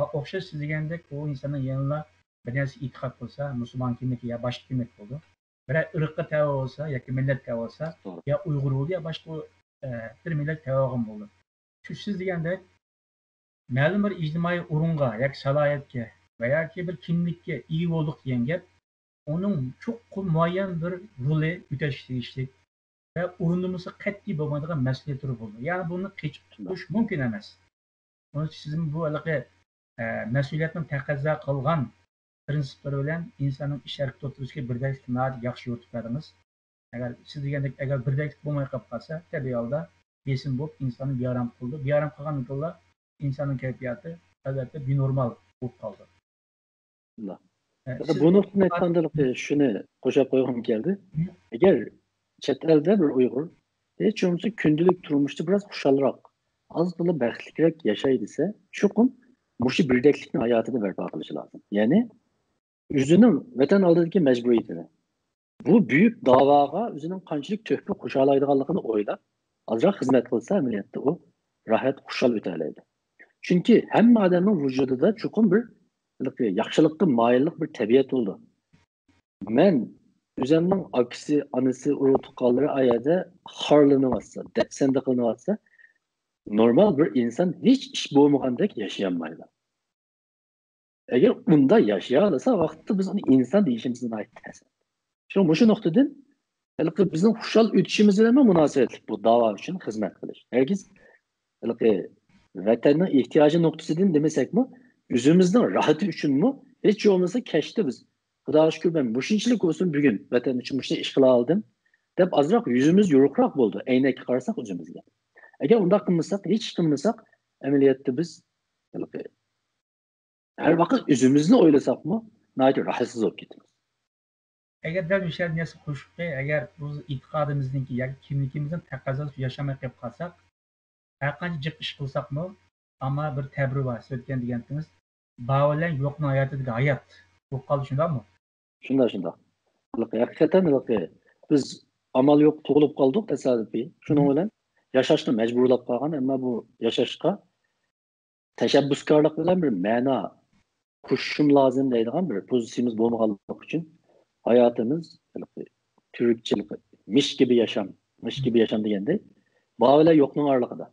ئوخشاش سىز دېگەندەك، ئۇ ئىنساننىڭ يەنىلا بىر نەرسە ئېتىقاد قىلسا، مۇسۇلمان كىملىكى يا باشقا كىملىك بولىدۇ. بىرەر ئىرققا تەۋە بولسا ياكى مىللەت تەۋە بولسا، يا ئۇيغۇر بولىدۇ يا باشقا بىر مىللەت تەۋە بولغان بولىدۇ. شۇ سىز دېگەندەك، مەلۇم بىر ئىجتىمائىي ئورۇنغا ياكى سالاھىيەتكە ۋە ياكى بىر كىملىككە ئىگە بولدۇق دېگەن گەپ، ئۇنىڭ چوقۇم مۇئەييەن بىر رولى ئۆتەشكە تېگىشلىك ۋە ئورۇندىمىسا قەتئىي بولمايدىغان مەسئۇلىيەتلىرى بولىدۇ. يەنى بۇنى قېچىپ قۇتۇلۇش مۇمكىن ئەمەس. ئۇنىڭ ئۈچۈن سىزمۇ بۇ ھېلىقى، ئە، مەسئۇلىيەتنىڭ تەقەززا قىلغان پىرىنسىپلىرى بىلەن ئىنساننىڭ ئىش ھەرىكىتى ئوتتۇرىسىدىكى بىردەكلىكنى ناھايىتى ياخشى يورۇتۇپ بەردىڭىز. ئەگەر سىز دېگەندەك، ئەگەر بىردەكلىك بولماي قېلىپ قالسا، تەبىئىي ھالدا بېسىم بولۇپ، ئىنساننى بىئارام قىلىدۇ. بىئارام قىلغاندىكىنلا ئىنساننىڭ كەيپىياتى، ئەلۋەتتە، بىنورمال بولۇپ قالىدۇ. بۇ نۇقتىدىن ئېيتقاندا، شۇنى قوشۇپ قويغۇم كەلدى. ئەگەر چەت ئەلدە بىر ئۇيغۇر ھېچ بولمىسا كۈندىلىك تۇرمۇشتا بىراز خۇشالراق، ئازغىنە بەختلىكرەك ياشاي دېسە، چوقۇم مۇشۇ بىردەكلىكنى ھاياتىدا بەرپا قىلىشى لازىم. يەنى ئۆزىنىڭ ۋەتەن ئالدىدىكى مەجبۇرىيىتىنى، بۇ بۈيۈك داۋاغا ئۆزىنىڭ قانچىلىك تۆھپە قوشالايدىغانلىقىنى ئويلاپ، ئازراق خىزمەت قىلسا، ئەمەلىيەتتە ئۇ راھەت، خۇشال ئۆتەلەيدۇ. چۈنكى ھەممە ئادەمنىڭ ۋۇجۇدىدا چوقۇم بىر ياخشىلىققا مايىللىق بىر تەبىئەت بولىدۇ. مەن ئۆزۈمنىڭ ئاكىسى، ئانىسى، ئۇرۇق تۇغقانلىرى ئايەردە خارلىنىۋاتسا، دەپسەندە قىلىنىۋاتسا، نورمال بىر ئىنسان ھېچ ئىش بولمىغاندەك ياشىيالمايدۇ. ئەگەر ئۇنداق ياشىيالىسا، ۋاقىتتا بىز ئۇنى ئىنسان دېيىشىمىز ناھايىتى تەس. شۇڭا مۇشۇ نۇقتىدىن ھېلىقى بىزنىڭ خۇشال ئۆتۈشىمىز بىلەنمۇ مۇناسىۋەتلىك بۇ داۋا ئۈچۈن خىزمەت قىلىش. ھەرگىز ھېلىقى ۋەتەننىڭ ئېھتىياجى نۇقتىسىدىن دېمىسەكمۇ، ئۆزىمىزنىڭ راھىتى ئۈچۈنمۇ ھېچ بولمىسا كەچتە بىز، خۇداغا شۈكۈر، مەن مۇشۇنچىلىك بولسۇن بۈگۈن ۋەتەن ئۈچۈن مۇشۇنى ئىش قىلالىدىم. دەپ ئازراق يۈزىمىز يورۇقراق بولىدۇ، ئەينەككە قارىساق ئۆزىمىزگە. ئەگەر ئۇنداق قىلمىساق، ھېچ قىلمىساق، ئەمەلىيەتتە بىز ھېلىقى ھەر ۋاقىت ئۆزىمىزنى ئويلىساقمۇ، ناھايىتى راھەتسىز بولۇپ كېتىمىز. ئەگەر دەل مۇشۇ نەرسە قوشۇپقى، ئەگەر بۇ ئېتىقادىمىزنىڭكى ياكى كىملىكىمىزنىڭ تەقەززاسى ياشىماي قېلىپ قالساق، ھەر قانچە جىق ئىش قىلساقمۇ، ئەمما بىر تەبىر بار، سىز ئۆتكەن دېگەنتىڭىز، بار بىلەن يوقنىڭ ھاياتىدىكى ھايات بولۇپ قالدى، شۇنداقمۇ؟ شۇنداق، شۇنداق. ھېلىقى ھەقىقەتەن ھېلىقى بىز ئامال يوق تۇغۇلۇپ قالدۇق تاسادىپىي. شۇنىڭ بىلەن ياشاشقا مەجبۇرلاپ قالغان، ئەمما بۇ ياشاشقا تەشەببۇسكارلىق بىلەن بىر مەنا قوشۇشۇم لازىم دەيدىغان بىر پوزىتسىيىمىز بولمىغانلىقى ئۈچۈن ھاياتىمىز ھېلىقى تۈركچىلىقى مىش كىبى ياشام، مىش كىبى ياشام دېگەندەك بار بىلەن يوقنىڭ ئارىلىقىدا.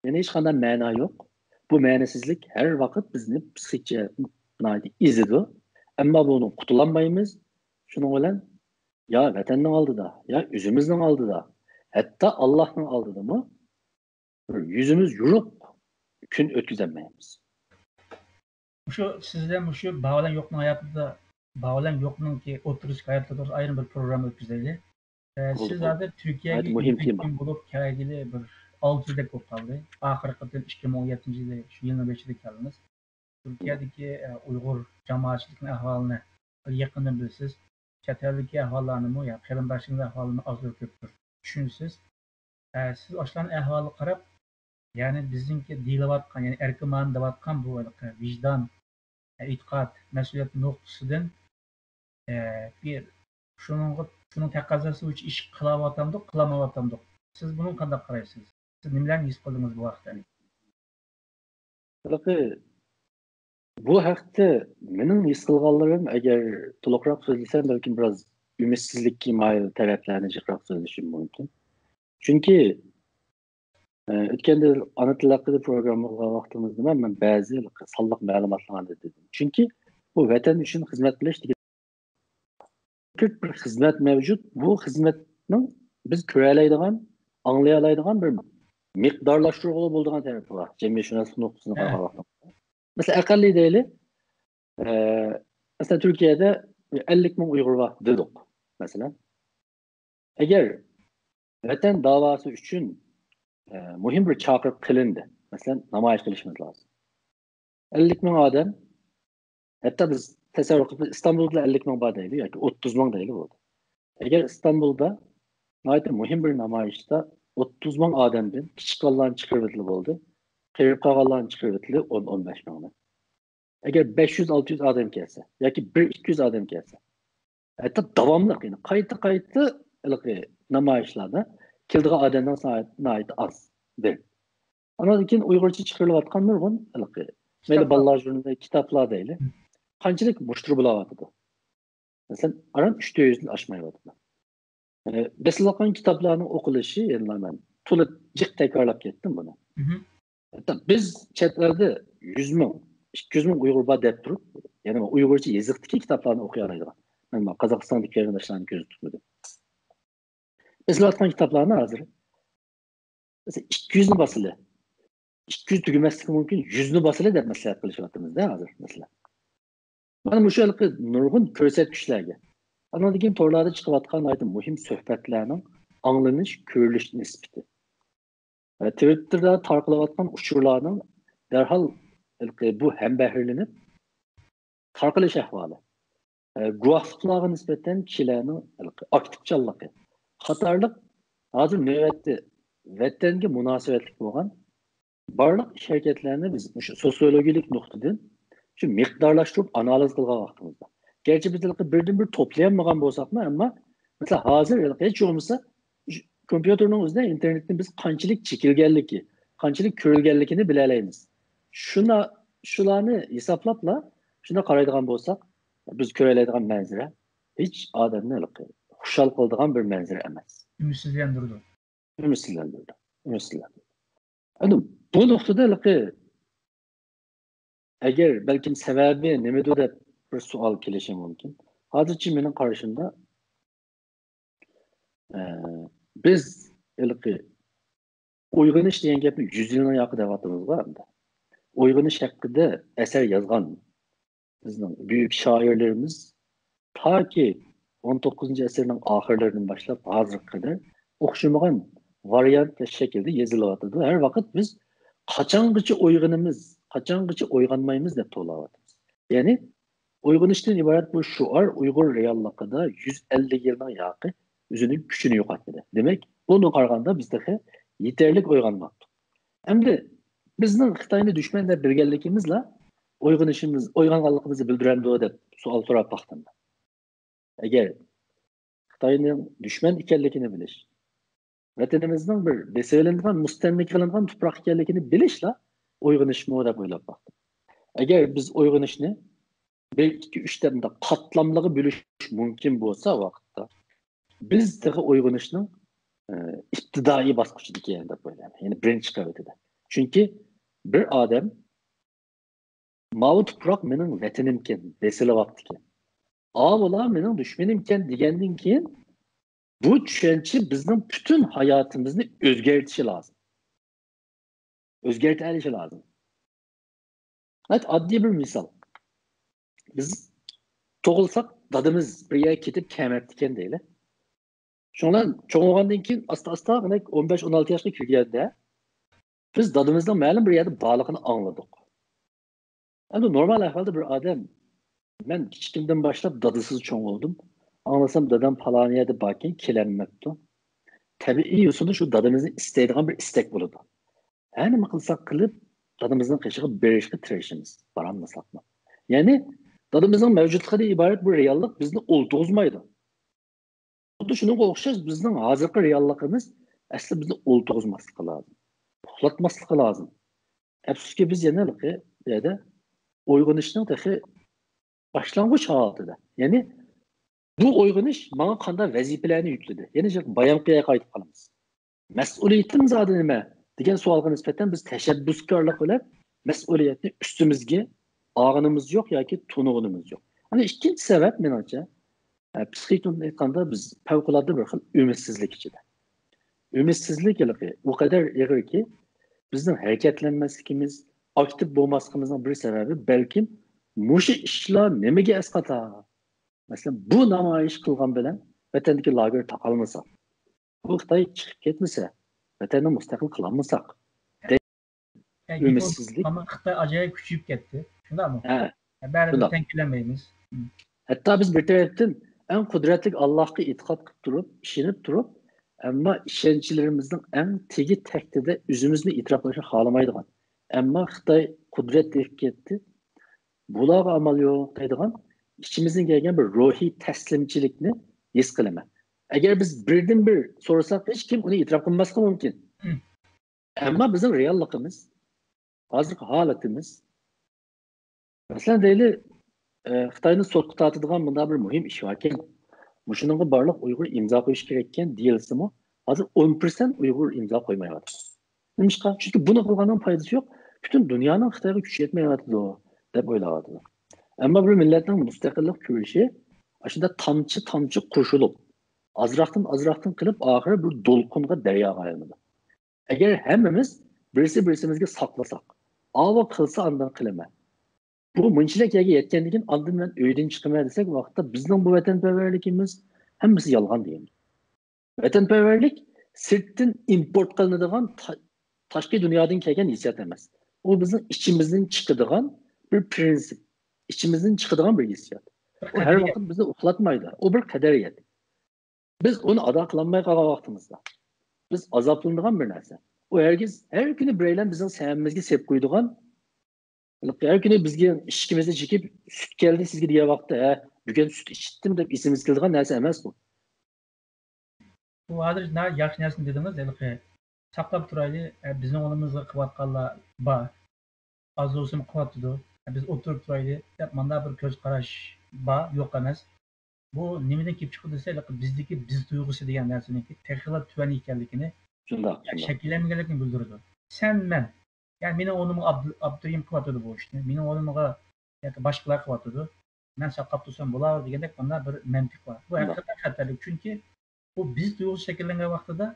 يەنى ھېچقانداق مەنا يوق. بۇ مەنىسىزلىك ھەر ۋاقىت بىزنى پسىخىك جەھەتتىن ناھايىتى ئېزىدۇ. ئەمما بۇنىڭ قۇتۇلالمايمىز. شۇنىڭ بىلەن يا ۋەتەننىڭ ئالدىدا، يا ئۆزىمىزنىڭ ئالدىدا، ھەتتا ئاللاھنىڭ ئالدىدىمۇ بىر يۈزىمىز يورۇق كۈن ئۆتكۈزەلمەيمىز. مۇشۇ سىز بىلەن مۇشۇ بار بىلەن يوقنىڭ ھاياتىدا، بار بىلەن يوقنىڭكى ئوتتۇرىسىدىكى ھاياتلىق توغرىسىدا ئايرىم بىر پروگرامما ئۆتكۈزەيلى. ئە، بولدى، سىز بولدى. ھازىر تۈركىيەگە ناھايىتى مۇھىم تېما. كۆچكەن بولۇپ كەلگىلى بىر ئالتە يىلدەك بولۇپ قالدى. ئاخىرقى قېتىم ئىككى مىڭ ئون يەتتىنچى يىلى شۇ يىلنىڭ بېشىدا كەلدىڭىز. تۈركىيەدىكى ئە، ئۇيغۇر جامائەتچىلىكىنىڭ ئەھۋالىنى بىر يېقىندىن بىلىسىز. چەت ئەلدىكى ئەھۋاللارنىمۇ، يا قېرىنداشلىرىڭىز ئەھۋالىنى ئازدۇر كۆپتۇر چۈشىنىسىز. ئە، سىز ئاشۇلارنىڭ ئەھۋالىغا قاراپ، يەنى بىزنىڭكى دېيىلىۋاتقان، يەنى ئەركىن مۇئاۋىن دەۋاتقان بۇ ھېلىقى ۋىجدان، ئە، ئېتىقاد، مەسئۇلىيەت نۇقتىسىدىن، ئە، بىر شۇنىڭغا، شۇنىڭ تەقەززاسى بويىچە ئىش قىلاۋاتامدۇق، قىلالمايۋاتامدۇق؟ سىز بۇنىڭغا قانداق قارايسىز؟ سىز نېمىلەرنى ھېس قىلدىڭىز بۇ ھەقتە؟ ھېلىقى بۇ ھەقتە مېنىڭ ھېس قىلغانلىرىم، ئەگەر تولۇقراق سۆزلىسەم، بەلكىم بىراز ئۈمىدسىزلىككە مايىل تەرەپلەرنى جىقراق سۆزلىشىم مۇمكىن. چۈنكى، ئە، ئۆتكەندە ئانا تىل ھەققىدە پروگرامما قىلغان ۋاقتىمىزدا مەن، مەن بەزى سانلىق مەلۇماتلارنى دېدىم. چۈنكى بۇ ۋەتەن ئۈچۈن خىزمەت قىلىش دېگەن بىر خىزمەت مەۋجۇت. بۇ خىزمەتنىڭ بىز كۆرەلەيدىغان، ئاڭلىيالايدىغان بىر مىقدارلاشتۇرغىلى بولىدىغان تەرىپى بار، جەمئىي شۇناسلىق نۇقتىسىدىن قارىغان ۋاقتىمىزدا. مەسىلەن، ئەقەللىي دەيلى، ئە، مەسىلەن، تۈركىيەدە ئەللىك مىڭ ئۇيغۇر بار دېدۇق، مەسىلەن. ئەگەر ۋەتەن داۋاسى ئۈچۈن، ئە، مۇھىم بىر چاقىرىق قىلىندى، مەسىلەن، نامايىش قىلىشىمىز لازىم. ئەللىك مىڭ ئادەم، ھەتتا بىز تەسەۋۋۇر قىلىپ، ئىستانبۇلدا ئەللىك مىڭ بار دەيلى ياكى ئوتتۇز مىڭ دەيلى بولدى. ئەگەر ئىستانبۇلدا ناھايىتى مۇھىم بىر نامايىشتا ئوتتۇز مىڭ ئادەمدىن كىچىك بالىلارنى چىقىرىۋېتىلى بولدى، قېرىپ قالغانلارنى چىقىرىۋېتىلى ئون، ئون بەش مىڭنى. ئەگەر بەش يۈز، ئالتە يۈز ئادەم كەلسە ياكى بىر، ئىككى يۈز ئادەم كەلسە، ھەتتا داۋاملىق، يەنى قايتا، قايتا ھېلىقى نامايىشلاردا كېلىدىغان ئادەمنىڭ سانى ناھايىتى ئاز. بىر. ئانىڭدىن كېيىن ئۇيغۇرچە چىقىرىلىۋاتقان نۇرغۇن ھېلىقى، مەيلى كىتابلار. بالىلار ژۇرنىلى، كىتابلار دەيلى. قانچىلىك مۇشتەرى بولاۋاتىدۇ؟ مەسىلەن، ئاران ئۈچ تۆت يۈزدىن ئاشمايۋاتىدۇ. ئە، بېسىلىۋاتقان كىتابلارنىڭ ئوقۇلۇشى، يەنىلا مەن تولا جىق تەكرارلاپ كەتتىم بۇنى. ھەتتا بىز چەت ئەلدە يۈز مىڭ، ئىككى يۈز مىڭ ئۇيغۇر بار دەپ تۇرۇپ، يەنى ئۇيغۇرچە يېزىقتىكى كىتابلارنى ئوقۇيالايدىغان. مەن قازاقىستاندىكى قېرىنداشلارنى كۆزدە تۇتمىدىم. بېسىلىۋاتقان كىتابلارنى ھازىر، مەسىلەن، ئىككى يۈزنى باسىلى. ئىككى يۈز تۈگىمەسلىكى مۇمكىن، يۈزنى باسىلى دەپ مەسلىھەت قىلىشىۋاتىمىز-دە ھازىر، مەسىلەن. مانا مۇشۇ ھېلىقى نۇرغۇن كۆرسەتكۈچلەرگە، ئانىڭدىن كېيىن تورلاردا چىقىۋاتقان ناھايىتى مۇھىم سۆھبەتلەرنىڭ ئاڭلىنىش، كۆرۈلۈش نىسبىتى. ۋە تىۋىتتېردا تارقىلىۋاتقان ئۇچۇرلارنىڭ دەرھال ھېلىقى بۇ ھەمبەھىرلىنىپ تارقىلىش ئەھۋالى. ئە، گۇۋاھلىقلارغا نىسبەتەن كىشىلەرنىڭ ھېلىقى ئاكتىپچانلىقى قاتارلىق ھازىر نۆۋەتتە ۋەتەنگە مۇناسىۋەتلىك بولغان بارلىق ئىش ھەرىكەتلەرنى بىز مۇشۇ سوسىيولوگىيەلىك نۇقتىدىن شۇ مىقدارلاشتۇرۇپ ئانالىز قىلغان ۋاقتىمىزدا، گەرچە بىز ھېلىقى بىردىن بىر توپلىيالمىغان بولساقمۇ، ئەمما مەسىلەن، ھازىر ھېلىقى ھېچ بولمىسا شۇ كومپيۇتېرنىڭ ئۆزىدە ئىنتېرنېتنى بىز قانچىلىك چېكىلگەنلىكى، قانچىلىك كۆرۈلگەنلىكىنى بىلەلەيمىز. شۇنا-، شۇلارنى ھېسابلاپلا، شۇنداق قارايدىغان بولساق، بىز كۆرەلەيدىغان مەنزىرە ھېچ ئادەمنى ھېلىقى خۇشال قىلىدىغان بىر مەنزىرە ئەمەس. ئۈمىدسىزلەندۈرىدۇ. ئۈمىدسىزلەندۈرىدۇ. ئۈمىدسىزلەندۈرىدۇ. ئەمدى بۇ نۇقتىدا ھېلىقى، ئەگەر بەلكىم سەۋەبى نېمىدۇ دەپ بىر سوئال كېلىشى مۇمكىن. ھازىرچە مېنىڭ قارىشىمدا، ئە، بىز ھېلىقى ئويغىنىش دېگەن گەپنى يۈز يىلنىڭ ياقى دەۋاتىمىزغۇ ئەمدى. ئويغىنىش ھەققىدە ئەسەر يازغان بىزنىڭ بۈيۈك شائىرلىرىمىز تاكى ئون توققۇزىنچى ئەسىرنىڭ ئاخىرلىرىدىن باشلاپ ھازىرغا قەدەر ئوخشىمىغان ۋارىيانت ۋە شەكىلدە يېزىلىۋاتىدۇ. ھەر ۋاقىت بىز قاچانغىچە ئويغىنىمىز، قاچانغىچە ئويغانمايمىز دەپ توۋلاۋاتىمىز. يەنى ئويغىنىشتىن ئىبارەت بۇ شوئار ئۇيغۇر رېئاللىقىدا يۈز ئەللىك يىلنىڭ ياقى ئۆزىنىڭ كۈچىنى يوقاتمىدى. دېمەك، بۇنىڭغا قارىغاندا بىز تېخى يېتەرلىك ئويغانماپتۇق. ئەمدى بىزنىڭ خىتاينى دۈشمەن دەپ بىلگەنلىكىمىزلا ئويغىنىشىمىز، ئويغانغانلىقىمىزنى بىلدۈرەمدۇ دەپ سوئال سوراپ باقتىم. ئەگەر خىتاينىڭ دۈشمەن ئىكەنلىكىنى بىلىش، ۋەتىنىمىزنىڭ بىر بېسىۋېلىنغان، مۇستەملىكە قىلىنغان تۇپراق ئىكەنلىكىنى بىلىشلا ئويغىنىشمۇ دەپ ئويلاپ باقتىم. ئەگەر بىز ئويغىنىشنى بىر، ئىككى، ئۈچ دەپ مۇنداق قاتلاملىغا بۆلۈش مۇمكىن بولسا ۋاقىتتا، بىز تېخى ئويغىنىشنىڭ، ئە، ئىپتىدائىي باسقۇچىدىكەن دەپ ئويلايمەن. يەنى بىرىنچى قەۋىتىدە. چۈنكى بىر ئادەم ماۋۇ تۇپراق مېنىڭ ۋەتىنىمكەن، بېسىلىۋاپتىكەن. ئاۋۇلار مېنىڭ دۈشمىنىمكەن دېگەندىن كېيىن، بۇ چۈشەنچە بىزنىڭ پۈتۈن ھاياتىمىزنى ئۆزگەرتىشى لازىم. ئۆزگەرتەلىشى لازىم. ھەتتا ئاددىي بىر مىسال. بىز تۇغۇلساق، دادىمىز بىر يەرگە كېتىپ كەلمەپتىكەن دەيلى. شۇڭا چوڭ بولغاندىن كېيىن ئاستا-ئاستا، مانا، ئون بەش، ئون ئالتە ياشقا كىرگەندە، بىز دادىمىزنىڭ مەلۇم بىر يەردە بارلىقىنى ئاڭلىدۇق. ئەمدى نورمال ئەھۋالدا بىر ئادەم، مەن كىچىكىمدىن باشلاپ دادىسىز چوڭ بولدۇم. ئاڭلىسام، دادام پالان يەردە باركەن، كېلەلمەپتۇ. تەبىئىي يوسۇندا شۇ دادىمىزنى ئىستەيدىغان بىر ئىستەك بولىدۇ. ھە، نېمە قىلساق قىلىپ، دادىمىزنىڭ قېشىغا بېرىشقا تىرىشىمىز، بارالمىساقمۇ. يەنى، دادىمىزنىڭ مەۋجۇتلۇقىدىن ئىبارەت بۇ رېئاللىق بىزنى ئولتۇرغۇزمايدۇ. خۇددى شۇنىڭغا ئوخشاش، بىزنىڭ ھازىرقى رېئاللىقىمىز ئەسلى بىزنى ئولتۇرغۇزماسلىقى لازىم، ئۇخلاتماسلىقى لازىم. ئەپسۇسكى، بىز يەنە ھېلىقى يەردە ئويغىنىشنىڭ تېخى باشلانغۇچ ھالىتىدە. يەنى بۇ ئويغىنىش ماڭا قانداق ۋەزىپىلەرنى يۈكلىدى؟ يەنە شۇ بايامقى يەرگە قايتىپ قالىمىز. مەسئۇلىيىتىم زادى نېمە؟ دېگەن سوئالغا نىسبەتەن بىز تەشەببۇسكارلىق بىلەن مەسئۇلىيەتنى ئۈستىمىزگە ئالغىنىمىز يوق ياكى تونۇغىنىمىز يوق. ئەنە ئىككىنچى سەۋەب، مېنىڭچە، ئە، پسىخىكىدىن ئېيتقاندا، بىز پەۋقۇلئاددە بىر خىل ئۈمىدسىزلىك ئىچىدە. ئۈمىدسىزلىك ھېلىقى ئۇ قەدەر ئېغىركى، بىزنىڭ ھەرىكەتلەنمەسلىكىمىز، ئاكتىپ بولماسلىقىمىزنىڭ بىر سەۋەبى، بەلكىم مۇشۇ ئىشلار نېمىگە ئەسقاتا؟ مەسىلەن، بۇ نامايىش قىلغان بىلەن ۋەتەندىكى لاگېر تاقالمىسا، بۇ خىتاي چىقىپ كەتمىسە، ۋەتەننى مۇستەقىل قىلالمىساق، ئۈمىدسىزلىك. ئەمما خىتاي ئاجايىپ كۈچىيىپ كەتتى. شۇنداقمۇ؟ ھە. بەرىبىر شۇنداق. تەڭ كېلەلمەيمىز. ھەتتا بىز بىر تەرەپتىن ئەڭ قۇدرەتلىك ئاللاھقا ئېتىقاد قىلىپ تۇرۇپ، ئىشىنىپ تۇرۇپ، ئەمما ئىشەنچلىرىمىزنىڭ ئەڭ تېگى تەكتىدە ئۆزىمىزنى ئېتىراپ قىلىشنى خالىمايدىغان، ئەمما خىتاي قۇدرەت تېپىپ كەتتى، بۇلارغا ئامال يوق دەيدىغان ئىچىمىزدىن كەلگەن بىر روھىي تەسلىمچىلىكنى ھېس قىلىمەن. ئەگەر بىز بىردىن بىر سورىساق، ھېچ كىم ئۇنى ئېتىراپ قىلماسلىقى مۇمكىن. ھىم. ئەمما بىزنىڭ رېئاللىقىمىز، ھازىرقى ھالىتىمىز، مەسىلەن، دەيلى، ئە، خىتاينى سوتقا تارتىدىغان مۇنداق بىر مۇھىم ئىش باركەن، مۇشۇنىڭغا بارلىق ئۇيغۇر ئىمزا قويۇشى كېرەككەن دېيىلسىمۇ، ھازىر ئون پىرسەنت ئۇيغۇر ئىمزا قويمايۋاتىدۇ. نېمىشقا؟ چۈنكى بۇنى قىلغاننىڭ پايدىسى يوق. پۈتۈن دۇنيانىڭ خىتايغا كۈچى يەتمەيۋاتىدۇ، دەپ ئويلاۋاتىدۇ. ئەمما بىر مىللەتنىڭ مۇستەقىللىق كۈرىشى ئاشۇنداق تامچە-تامچە قوشۇلۇپ، ئازراقتىن-ئازراقتىن قىلىپ، ئاخىرى بىر دولقۇنغا، دەرياغا ئايلىنىدۇ. ئەگەر ھەممىمىز بىرسى-بىرسىمىزگە ساقلىساق، ئاۋۇ قىلسا ئاندىن قىلىمەن، بۇ مۇنچىلىك يەرگە يەتكەندىن كېيىن ئاندىن مەن ئۆيدىن چىقىمەن دېسەك، ۋاقىتتا بىزنىڭ بۇ ۋەتەنپەرۋەرلىكىمىز ھەممىسى يالغان دېگەن. ۋەتەنپەرۋەرلىك سىرتتىن ئىمپورت قىلىنىدىغان تا-، تاشقى دۇنيادىن كەلگەن ھېسسىيات ئەمەس. ئۇ بىزنىڭ ئىچىمىزدىن چىقىدىغان بىر پرىنسىپ، ئىچىمىزدىن چىقىدىغان بىر ھېسسىيات. بىر ئۇ ھەر قەدرىيەت. ۋاقىت بىزنى ئۇخلاتمايدۇ. ئۇ بىر قەدرىيەت. بىز ئۇنى ئادا قىلالماي قالغان ۋاقتىمىزدا، بىز ئازابلىنىدىغان بىر نەرسە. ئۇ ھەرگىز، ھەر كۈنى بىرەيلەن بىزنىڭ سەمىمىزگە سېلىپ قويىدىغان، ھەر كۈنى بىزگە ئىشىكىمىزنى چېكىپ، «سۈت كەلدى سىزگە» دېگەن ۋاقىتتا، «ھە، بۈگۈن سۈت ئىچتىم» دەپ ئېسىمىزگە كېلىدىغان نەرسە ئەمەس بۇ. بۇ ھازىر ناھايىتى ياخشى نەرسىنى دېدىڭىز، ھېلىقى ساقلاپ تۇرايلى، ئە، بىزنىڭ ئورنىمىزغا قىلىۋاتقانلار بار. ئاز بولسىمۇ قىلىۋاتىدۇ. بىز ئولتۇرۇپ تۇرايلى دەپ مانداق بىر كۆز قاراش بار، يوق ئەمەس. بۇ نېمىدىن كېلىپ چىقىدۇ دېسە، بىزدىكى بىز تۇيغۇسى دېگەن نەرسىنىڭكى تېخىلا تۆۋەن ئىكەنلىكىنى، شۇنداق، شۇنداق. شەكىللەنمىگەنلىكىنى بىلدۈرىدۇ. سەن، مەن، يەنى مېنىڭ ئورنۇمغا ئابدۇ-، ئابدۇرېھىم قىلىۋاتىدۇ بۇ ئىشنى. مېنىڭ ئورنۇمغا ياكى باشقىلار قىلىۋاتىدۇ. مەن ساقلاپ تۇرسام بولار دېگەندەك مانا بىر مەنتىق بار. بۇ شۇنداق. ھەقىقەتەن خەتەرلىك. چۈنكى بۇ بىز تۇيغۇسى شەكىللەنگەن ۋاقتىدا،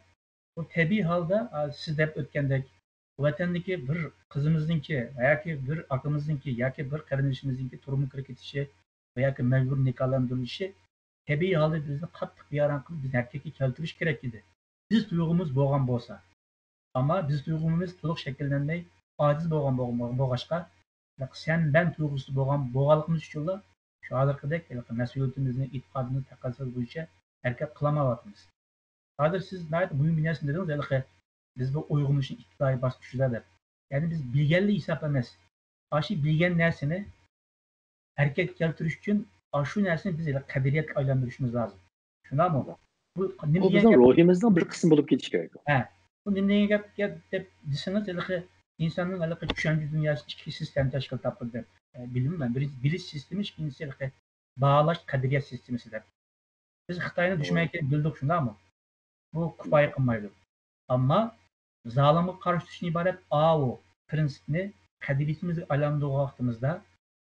بۇ تەبىئىي ھالدا، ئا، سىز دەپ ئۆتكەندەك، ۋەتەندىكى بىر قىزىمىزنىڭكى ياكى بىر ئاكىمىزنىڭكى ياكى بىر قېرىندىشىمىزنىڭكى تۈرمىگە كىرىپ كېتىشى ۋە ياكى مەجبۇرىي نىكاھلاندۇرۇلۇشى تەبىئىي ھالدا بىزنى قاتتىق بىئارام قىلىپ، بىزنى ھەرىكەتكە كەلتۈرۈشى كېرەك ئىدى. بىز تۇيغۇمىز بولغان بولسا. ئەمما بىز تۇيغۇمىز تولۇق شەكىللەنمەي، ئاجىز بولغان بولغان بولغاچقا، سەن مەن تۇيغۇسىدا بولغان بولغانلىقىمىز ئۈچۈنلا شۇ ھازىرقىدەك ھېلىقى مەسئۇلىيىتىمىزنى، ئېتىقادىمىزنى، تەقەززالىرى بويىچە ھەرىكەت قىلالمايۋاتىمىز. ھازىر سىز ناھايىتى مۇھىم بىر نەرسىنى دېدىڭىز، ھېلىقى بىز بۇ ئويغىنىشنىڭ ئىپتىدائىي باسقۇچىدا دەپ. يەنى بىز بىلگەنلا ھېساب ئەمەس. ئاشۇ بىلگەن نەرسىنى ھەرىكەتكە كەلتۈرۈش ئۈچۈن ئاشۇ نەرسىنى بىز ھېلىقى قەدرىيەتكە ئايلاندۇرۇشىمىز لازىم. شۇنداقمۇ؟ بۇ نېمە بۇ دېگەن بىزنىڭ گەپ؟ روھىمىزنىڭ بىر قىسمى بولۇپ كېتىشى كېرەك. ھە. بۇ نېمە دېگەن گەپ، گەپ دەپ دېسىڭىز، ھېلىقى ئىنساننىڭ ھېلىقى چۈشەنچە دۇنياسى ئىككى سىستېما تەشكىل تاپتى دەپ، ئە، بىلىمەن. بىرىنچى بىلىش سىستېمىسى، ئىككىنچىسى ھېلىقى باھالاش قەدرىيەت سىستېمىسى دەپ. بىز خىتاينىڭ دۈشمەن ئىكەنلىكىنى بىلدۇق، شۇنداقمۇ؟ بۇ كۇپايە قىلمايدۇ. ئەمما زالىمغا قارشى تۇرۇشتىن ئىبارەت ئاۋۇ پىرىنسىپنى قەدرىيىتىمىزگە ئايلاندۇرغان ۋاقتىمىزدا،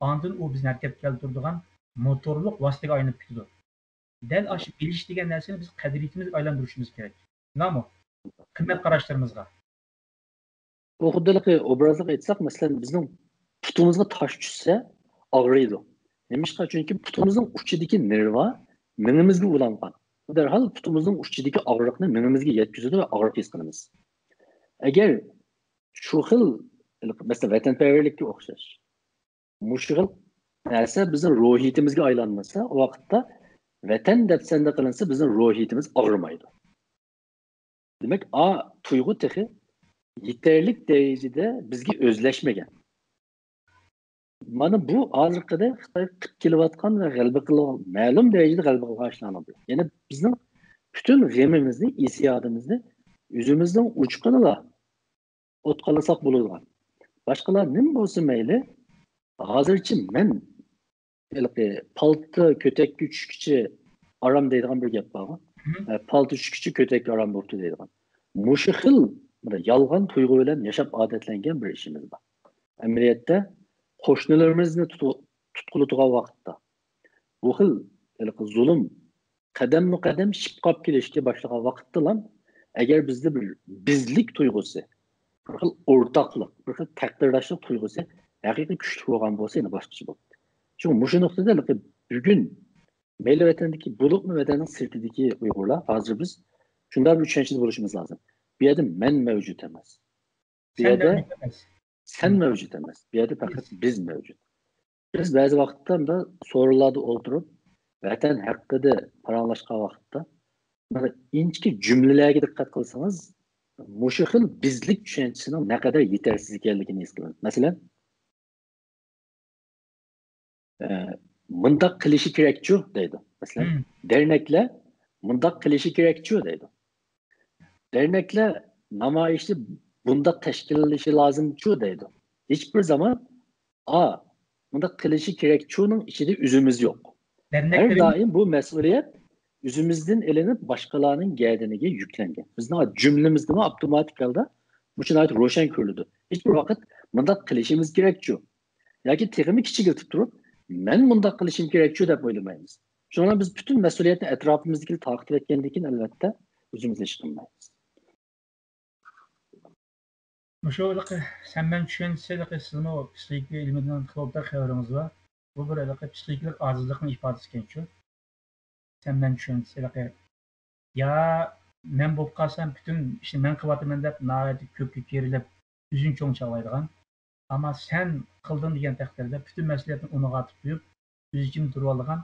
ئاندىن ئۇ بىزنى ھەرىكەتكە كەلتۈرىدىغان موتورلۇق ۋاسىتىگە ئايلىنىپ كېتىدۇ. دەل ئاشۇ بىلىش دېگەن نەرسىنى بىز قەدرىيىتىمىزگە ئايلاندۇرۇشىمىز كېرەك. شۇنداقمۇ؟ قىممەت قاراشلىرىمىزغا. بۇ خۇددى ھېلىقى ئوبرازلىق ئېيتساق، مەسىلەن، بىزنىڭ پۇتىمىزغا تاش چۈشسە ئاغرىيدۇ. نېمىشقا؟ چۈنكى پۇتىمىزنىڭ ئۇچىدىكى نېرۋا مېڭىمىزگە ئۇلانغان. بۇ دەرھال پۇتىمىزنىڭ ئۇچىدىكى ئاغرىقنى مېڭىمىزگە يەتكۈزىدۇ ۋە ئاغرىق ھېس قىلىمىز. ئەگەر شۇ خىل، مەسىلەن، ۋەتەنپەرۋەرلىككە ئوخشاش، مۇشۇ خىل نەرسە بىزنىڭ روھىيىتىمىزگە ئايلانمىسا، ئۇ ۋاقىتتا ۋەتەن دەپسەندە قىلىنسا، بىزنىڭ روھىيىتىمىز ئاغرىمايدۇ. دېمەك، ئا تۇيغۇ تېخى يېتەرلىك دەرىجىدە بىزگە ئۆزلەشمىگەن. مانا بۇ ھازىرقىدەك خىتاي قىلىپ كېلىۋاتقان ۋە غەلىبە قىلىۋ-، مەلۇم دەرىجىدە غەلىبە قىلغان ئىشلارنىڭ بىرى. يەنى بىزنىڭ پۈتۈن غېمىمىزنى، ھېسسىياتىمىزنى ئۆزىمىزنىڭ ئوچىقىدىلا ئوتقاللىساق بولىدىغان. باشقىلار نېمە بولسا مەيلى، ھازىرچە مەن ھېلىقى پالتا كۆتەككە چۈشكىچە ئارام دەيدىغان بىر گەپ بارغۇ. مم. ئە، پالتا چۈشكىچە كۆتەككە ئارام بوپتۇ دەيدىغان. مۇشۇ خىل بىر يالغان تۇيغۇ بىلەن ياشاپ ئادەتلەنگەن بىر ئىشىمىز بار. ئەمەلىيەتتە قوشنىلىرىمىزنى تۇتۇ-، تۇتقۇلىتىدىغان ۋاقىتتا بۇ خىل ھېلىقى زۇلۇم قەدەممۇ قەدەم شىپقاپ كېلىشكە باشلىغان ۋاقىتتىلا، ئەگەر بىزدە بىر بىزلىك تۇيغۇسى، بىر خىل ئورتاقلىق، بىر خىل تەقدىرداشلىق تۇيغۇسى ھەقىقىي كۈچلۈك بولغان بولسا، يەنە باشقىچە بولاتتى. شۇڭا مۇشۇ نۇقتىدا ھېلىقى بۈگۈن مەيلى ۋەتەندىكى، بولۇپمۇ ۋەتەننىڭ سىرتىدىكى ئۇيغۇرلار، ھازىر بىز شۇنداق بىر چۈشەنچىدە بولۇشىمىز لازىم. بۇ يەردە مەن مەۋجۇت ئەمەس. بۇ سەن يەردە مەۋجۇت ئەمەس. سەن مەۋجۇت ئەمەس. بۇ يەردە پەقەت بىز مەۋجۇت. بىز بەزى ۋاقىتتا مۇنداق سورۇنلاردا ئولتۇرۇپ، ۋەتەن ھەققىدە پاراڭلاشقان ۋاقىتتا، مانا ئىنچىكە جۈملىلەرگە دىققەت قىلسىڭىز، مۇشۇ خىل بىزلىك چۈشەنچىسىنىڭ نەقەدەر يېتەرسىز ئىكەنلىكىنى ھېس قىلىمىز. مەسىلەن، ئە، «مۇنداق قىلىشى كېرەكچۇ» دەيدۇ. مەسىلەن، مم. دەرنەكلەر «مۇنداق قىلىشى كېرەكچۇ» دەيدۇ. دەرنەكلەر نامايىشى بۇنداق تەشكىللىشى لازىمچۇ دەيدۇ. ھېچبىر زامان «ئا، مۇنداق قىلىشى كېرەكچۇنىڭ» ئىچىدە ئۆزىمىز يوق. ھەر دائىم بۇ مەسئۇلىيەت ئۆزىمىزدىن ئېلىنىپ، باشقىلارنىڭ گەدىنىگە يۈكلەنگەن. بىزنىڭ جۈملىمىزدىمۇ ئاپتوماتىك ھالدا مۇشۇ ناھايىتى روشەن كۆرۈلىدۇ. ھېچبىر ۋاقىت «مۇنداق قىلىشىمىز كېرەكچۇ» ياكى تېخىمۇ كىچىكلىتىپ تۇرۇپ، «مەن مۇنداق قىلىشىم كېرەكچۇ» دەپ ئويلىمايمىز. شۇنىڭ بىلەن بىز پۈتۈن مەسئۇلىيەتنى ئەتراپىمىزدىكىلەر تارقىتىۋەتكەندىن كېيىن، ئەلۋەتتە، ئۆزىمىز ھېچ قىلمايمىز. مۇشۇ ھېلىقى سەن مەن چۈشەنچىسى، ھېلىقى سىزمۇ پسىخىكا ئىلمىدىن خېلى ئوبدان خەۋىرىڭىز بار. بۇ بىر ھېلىقى پسىخىكىلىق ئاجىزلىقنىڭ ئىپادىسى ئىكەنچۇ. سەن مەن چۈشەنچىسى ھېلىقى، يا مەن بولۇپ قالسام، پۈتۈن ئىشنى مەن قىلىۋاتىمەن دەپ ناھايىتى كۆپكە كېرىلىپ، ئۆزىنى چوڭ چاغلايدىغان. ئەمما سەن قىلدىڭ دېگەن تەقدىردە پۈتۈن مەسئۇلىيەتنى ئۇنىڭغا ئېتىپ قويۇپ، ئۆز ئىچىدە تۇرۇۋالىدىغان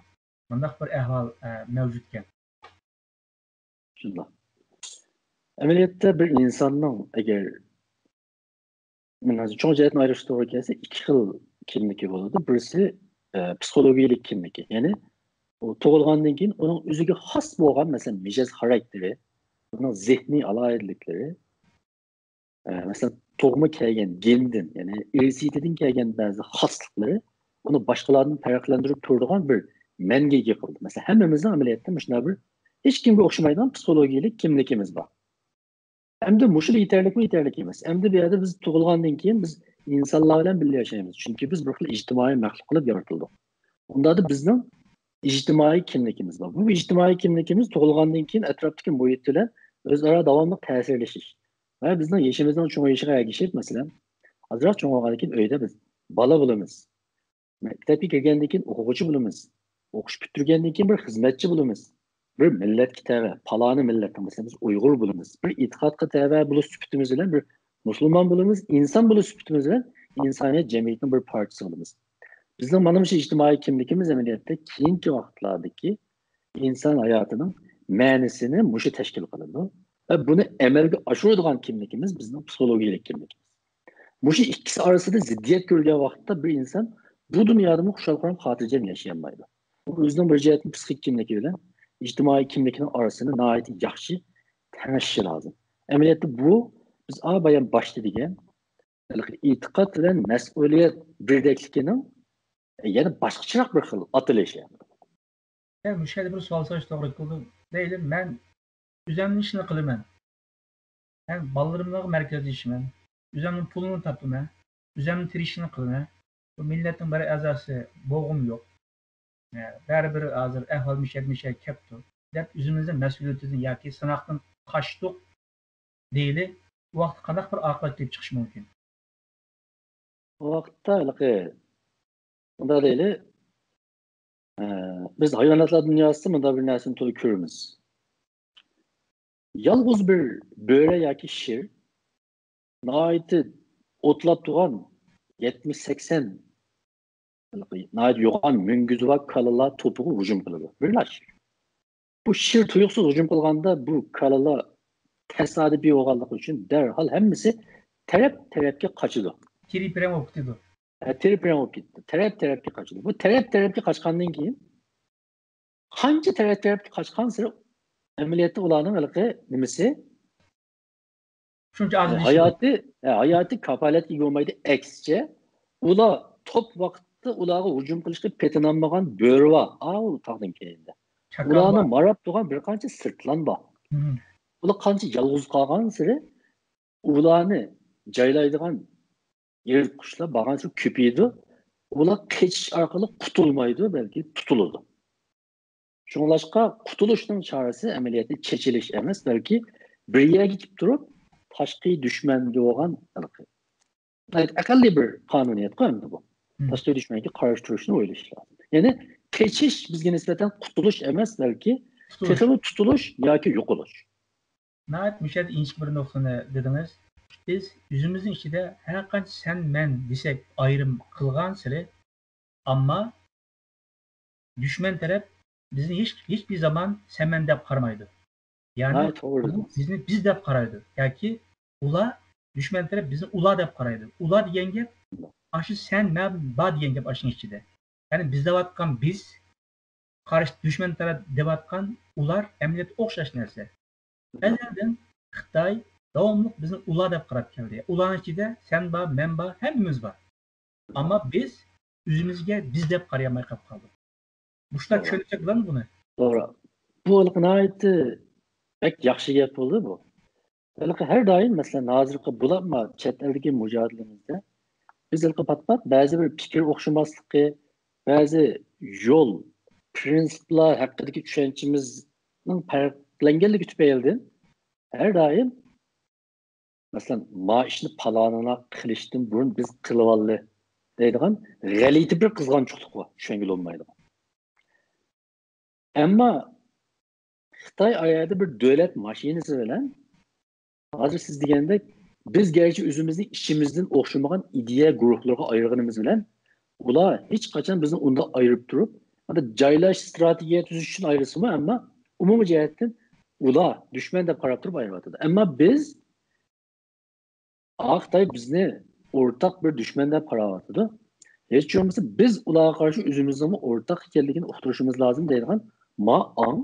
مۇنداق بىر ئەھۋال، ئە، مەۋجۇتكەن. شۇنداق. ئەمەلىيەتتە بىر ئىنساننىڭ ئەگەر، مەن ھازىر چوڭ جەھەتتىن ئايرىشقا توغرا كەلسە، ئىككى خىل كىملىكى بولىدۇ. بىرسى، ئە، پسىخولوگىيەلىك كىملىكى. يەنى ئۇ تۇغۇلغاندىن كېيىن ئۇنىڭ ئۆزىگە خاس بولغان، مەسىلەن، مىجەز خاراكتېرى، ئۇنىڭ زېھنىي ئالاھىدىلىكلىرى، ئە، مەسىلەن، تۇغما كەلگەن گېندىن، يەنى ئىرسىيىتىدىن كەلگەن بەزى خاسلىقلىرى ئۇنى باشقىلاردىن پەرقلەندۈرۈپ تۇرىدىغان بىر مەنگە ئىگە قىلدى. مەسىلەن، ھەممىمىزنىڭ ئەمەلىيەتتە مۇشۇنداق بىر ھېچكىمگە ئوخشىمايدىغان پسىخولوگىيەلىك كىملىكىمىز بار. ئەمدى مۇشۇلا يېتەرلىكمۇ، يېتەرلىك ئەمەس. ئەمدى بۇ يەردە بىز تۇغۇلغاندىن كېيىن بىز ئىنسانلار بىلەن بىللە ياشايمىز. چۈنكى بىز بىر خىل ئىجتىمائىي مەخلۇق قىلىپ يارىتىلدۇق. ئۇنداقتا بىزنىڭ ئىجتىمائىي كىملىكىمىز بار. بۇ ئىجتىمائىي كىملىكىمىز تۇغۇلغاندىن كېيىن ئەتراپتىكى مۇھىت بىلەن ئۆزئارا داۋاملىق تەسىرلىشىش ۋە بىزنىڭ يېشىمىزنىڭ چوڭىيىشىغا ئەگىشىپ، مەسىلەن، ئازراق چوڭ بولغاندىن كېيىن ئۆيدە بىز بالا بولىمىز. مەكتەپكە كىرگەندىن كېيىن ئوقۇغۇچى بولىمىز. ئوقۇش پۈتتۈرگەندىن كېيىن بىر خىزمەتچى بولىمىز. بىر مىللەتكە تەۋە، پالانى مىللەتنىڭ، مەسىلەن، بىز ئۇيغۇر بولىمىز. بىر ئېتىقادقا تەۋە بولۇش سۈپىتىمىز بىلەن، بىر مۇسۇلمان بولىمىز، ئىنسان بولۇش سۈپىتىمىز بىلەن ئىنسانىيەت جەمئىيىتىنىڭ بىر پارچىسى بولىمىز. بىزنىڭ مانا مۇشۇ ئىجتىمائىي كىملىكىمىز ئەمەلىيەتتە كېيىنكى ۋاقىتلاردىكى ئىنسان ھاياتىنىڭ مەنىسىنى مۇشۇ تەشكىل قىلىدۇ. ۋە بۇنى ئەمەلگە ئاشۇرىدىغان كىملىكىمىز بىزنىڭ پسىخولوگىيەلىك كىملىكىمىز. مۇشۇ ئىككىسى ئارىسىدا زىددىيەت كۆرگەن ۋاقىتتا بىر ئىنسان بۇ دۇنيادىمۇ خۇشال-خۇرام، خاتىرجەم ياشىيالمايدۇ. ئۇ ئۆزىنىڭ بىر جەھەتتىن پسىخىك كىملىكى بىلەن ئىجتىمائىي كىملىكىنىڭ ئارىسىنى ناھايىتى ياخشى تەڭشىشى لازىم. ئەمەلىيەتتە بۇ بىز ئا بايام باشتا دېگەن ھېلىقى ئېتىقاد بىلەن مەسئۇلىيەت بىردەكلىكىنىڭ يەنە باشقىچىراق بىر خىل ئاتىلىشى. مۇشۇ يەردە بىر سوئال سوراش توغرا كېلىدۇ. دەيلى، مەن ئۆزۈمنىڭ ئىشىنى قىلىمەن. مەن بالىلىرىمغا مەركەزلىشىمەن. ئۆزۈمنىڭ پۇلىنى تاپىمەن. ئۆزۈمنىڭ تىرىشىشىنى قىلىمەن. بۇ مىللەتنىڭ بىر ئەزاسى بولغۇم يوق. بەرىبىر ھازىر ئەھۋال مىشەر مىشەر كەپتۇ دەپ ئۆزىمىزنىڭ مەسئۇلىيىتىدىن ياكى سىناقتىن قاچتۇق دەيلى، ئۇ ۋاقىتتا قانداق بىر ئاقىۋەت كېلىپ چىقىشى مۇمكىن؟ ئۇ ۋاقىتتا ھېلىقى مۇنداق دەيلى، بىز ھايۋاناتلار دۇنياسىدا مۇنداق بىر نەرسىنى تولا كۆرىمىز. يالغۇز بىر بۆرە ياكى شىر ناھايىتى ئوتلاپ تۇرغان يەتمىش سەكسەن ناھايىتى يوغان مۈڭگۈزى بار كالىلار توپىغا ھۇجۇم قىلىدۇ. بىرلا شىر. بۇ شىر تۇيۇقسىز ھۇجۇم قىلغاندا بۇ كالىلار تاسادىپىي بولغانلىقى ئۈچۈن دەرھال ھەممىسى تەرەپ تەرەپكە قاچىدۇ. تىرىپرەڭ بولۇپ كېتىدۇ. تىرىپرەڭ بولۇپ كېتىدۇ. تەرەپ تەرەپكە قاچىدۇ. بۇ تەرەپ تەرەپكە قاچقاندىن كېيىن قانچە تەرەپ تەرەپكە قاچقانسېرى ئەمەلىيەتتە ئۇلارنىڭ ھېلىقى نېمىسى شۇنچە ئاز ھاياتى ھاياتى كاپالەتكە ئىگە بولمايدۇ. ئەكسىچە ئۇلار توپ ۋاقىتتا ئۇلارغا ھۇجۇم قىلىشقا پېتىنالمىغان بۆرە بار ئاۋۇ تاغدىن كەينىدە. ئۇلارنى ماراپ تۇرغان بىر قانچە سىرتلان بار. ئۇلار قانچە يالغۇز قالغانسېرى ئۇلارنى جايلايدىغان يىرتقۇچلار بارغانسېرى كۆپىيىدۇ. ئۇلار قېچىش ئارقىلىق قۇتۇلمايدۇ، بەلكى تۇتۇلىدۇ. شۇڭلاشقا قۇتۇلۇشنىڭ چارىسى ئەمەلىيەتتە چېچىلىش ئەمەس، بەلكى بىر يەرگە كېلىپ تۇرۇپ تاشقى دۈشمەنگە بولغان ئەقەللىي بىر قانۇنىيەتقۇ ئەمدى بۇ. تاشقى دۈشمەنگە قارشى تۇرۇشنى ئويلىشى لازىم. يەنى قېچىش بىزگە نىسبەتەن قۇتۇلۇش ئەمەس، بەلكى تېخىمۇ تۇتۇلۇش ياكى يوقىلىش. ناھايىتى مۇشۇ يەردە ئىنچىكە بىر نۇقتىنى دېدىڭىز. بىز ئۆزىمىزنىڭ ئىچىدە ھەر قانچە سەن مەن دېسەك ئايرىم قىلغانسېرى، ئەمما دۈشمەن تەرەپ بىزنى ھېچ ھېچبىر زامان سەن مەن دەپ قارىمايدۇ. يەنى بىزنى بىز دەپ قارايدۇ ياكى ئۇلار، دۈشمەن تەرەپ بىزنى ئۇلار دەپ قارايدۇ. ئۇلار دېگەن گەپ ئاشۇ سەن مەن بار دېگەن گەپ ئاشۇنىڭ ئىچىدە. يەنى بىز دەۋاتقان بىز، قارشى دۈشمەن تەرەپ دەۋاتقان ئۇلار ئەمەلىيەتتە ئوخشاش نەرسە. ئەزەلدىن خىتاي داۋاملىق بىزنى ئۇلار دەپ قاراپ كەلدى. ئۇلارنىڭ ئىچىدە سەن بار، مەن بار، ھەممىمىز بار. ئەمما بىز ئۆزىمىزگە بىز دەپ قارىيالماي قاپ قالدۇق. مۇشۇنداق چۈشەنسەك بولامدۇ بۇنى؟ توغرا. بۇ ناھايىتى بەك ياخشى گەپ بولدى بۇ. ھېلىقى ھەر دائىم، مەسىلەن، ھازىرقى بولۇپمۇ چەت ئەلدىكى مۇجادىلىمىزدە بىز ھېلىقى پات-پات بەزى بىر پىكىر ئوخشىماسلىقى، بەزى يول، پرىنسىپلار ھەققىدىكى چۈشەنچىمىزنىڭ پەرقلەنگەنلىكى تۈپەيلىدىن ھەر دائىم، مەسىلەن، ما ئىشنى پالانىنا قىلىشتىن بۇرۇن بىز قىلىۋالدى دەيدىغان غەلىتە بىر قىزغانچۇقلۇق بار، چۈشەنگىلى بولمايدىغان. ئەمما خىتاي ئايەردە بىر دۆلەت ماشىنىسى بىلەن، ھازىر سىز دېگەندەك، بىز گەرچە ئۆزىمىزنى ئىچىمىزدىن ئوخشىمىغان ئىدىيە گۇرۇھلىرىغا ئايرىغىنىمىز بىلەن، ئۇلار ھېچقاچان بىزنى ئۇنداق ئايرىپ تۇرۇپ، جايلاش ئىستراتېگىيە تۈزۈش ئۈچۈن ئايرىسىمۇ، ئەمما ئومۇمىي جەھەتتىن ئۇلار دۈشمەن دەپ قاراپ تۇرۇپ ئايرىۋاتىدۇ. ئەمما بىز، ئا، خىتاي بىزنى ئورتاق بىر دۈشمەن دەپ قاراۋاتىدۇ. ھېچ بولمىسا بىز ئۇلارغا قارشى ئۆزىمىزنىڭمۇ ئورتاق ئىكەنلىكىنى ئۇقتۇرۇشىمىز لازىم دەيدىغان ما ئاڭ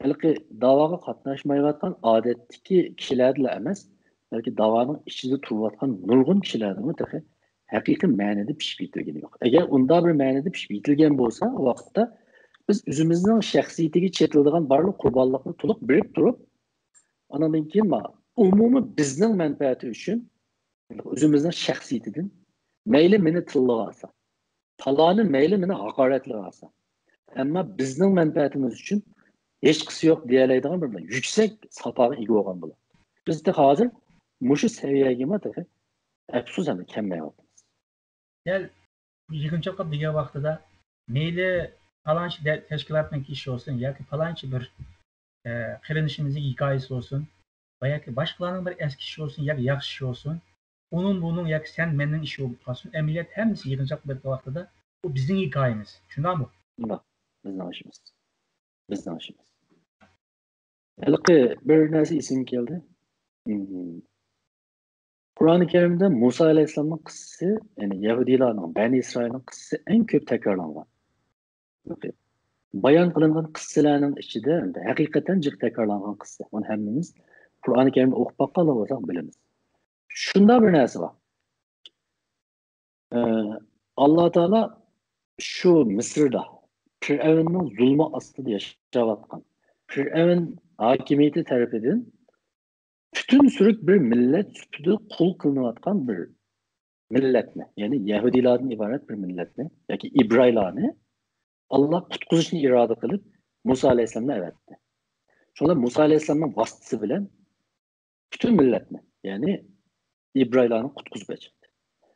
ھېلىقى داۋاغا قاتناشمايۋاتقان ئادەتتىكى كىشىلەردىلا ئەمەس، بەلكى داۋانىڭ ئىچىدە تۇرۇۋاتقان نۇرغۇن كىشىلەردىمۇ تېخى ھەقىقىي مەنىدە پىشىپ يېتىلگىنى يوق. ئەگەر ئۇنداق بىر مەنىدە پىشىپ يېتىلگەن بولسا، ئۇ ۋاقىتتا بىز ئۆزىمىزنىڭ شەخسىيىتىگە چېتىلىدىغان بارلىق قۇربانلىقنى تولۇق بېرىپ تۇرۇپ، ئانىڭدىن كېيىن ما-، ئومۇمىي بىزنىڭ مەنپەئەتى ئۈچۈن ئۆزىمىزنىڭ شەخسىيىتىدىن، مەيلى مېنى تىللىۋالسا، پالانى مەيلى مېنى ھاقارەتلىۋالسا، ئەمما بىزنىڭ مەنپەئەتىمىز ئۈچۈن ھېچقىسى يوق دېيەلەيدىغان بىر يۈكسەك ساپاغا ئىگە بولغان بولىدۇ. بىز تېخى ھازىر مۇشۇ سەۋىيەگىمۇ تېخى ئەپسۇس ئەمدى كەلمەيۋاتىمىز. دەل يىغىنچاققا دېگەن ۋاقتىدا مەيلى پالانچى دە-، تەشكىلاتنىڭكى ئىشى بولسۇن ياكى پالانچى بىر، ئە، قېرىندىشىمىزنىڭ ھېكايىسى بولسۇن ۋە ياكى باشقىلارنىڭ بىر ئەسكى ئىشى بولسۇن ياكى ياخشى ئىشى بولسۇن، ئۇنىڭ بۇنىڭ ياكى سەن مەننىڭ ئىشى بولۇپ قالسۇن، ئەمەلىيەتتە ھەممىسى يىغىنچاق بېرىدىغان ۋاقتىدا بۇ بىزنىڭ ھېكايىمىز. شۇنداقمۇ؟ شۇنداق. بىزنىڭ ئىشىمىز. بىزنىڭ ئىشىمىز. ھېلىقى بىر نەرسە ئېسىمگە كەلدى. مم. قۇرئانى كەرىمدە مۇسا ئەلەيھىسسالامنىڭ قىسسىسى، يەنى يەھۇدىيلارنىڭ، بەنى ئىسرائىلنىڭ قىسسىسى ئەڭ كۆپ تەكرارلانغان. بايان قىلىنغان قىسسىلەرنىڭ ئىچىدە ھەقىقەتەن جىق تەكرارلانغان قىسسە. بۇنى ھەممىمىز قۇرئانى كەرىمنى ئوقۇپ باققانلار بولساق بىلىمىز. شۇنداق بىر نەرسە بار. ئە، ئاللا تائالا شۇ مىسىردا پىرئەۋننىڭ زۇلمى ئاستىدا ياشاۋاتقان، پىرئەۋن ھاكىمىيىتى تەرىپىدىن پۈتۈن سۈرۈك بىر مىللەت سۈپىتىدە قۇل قىلىنىۋاتقان بىر مىللەتنى، يەنى يەھۇدىيلاردىن ئىبارەت بىر مىللەتنى ياكى ئىبرايلارنى ئاللا قۇتقۇزۇشنى ئىرادە قىلىپ، مۇسا ئەلەيھىسسالامنى ئەۋەتتى. شۇڭا مۇسا ئەلەيھىسسالامنىڭ ۋاسىتىسى بىلەن پۈتۈن مىللەتنى، يەنى ئىبرايلارنى قۇتقۇزۇپ چىقتى.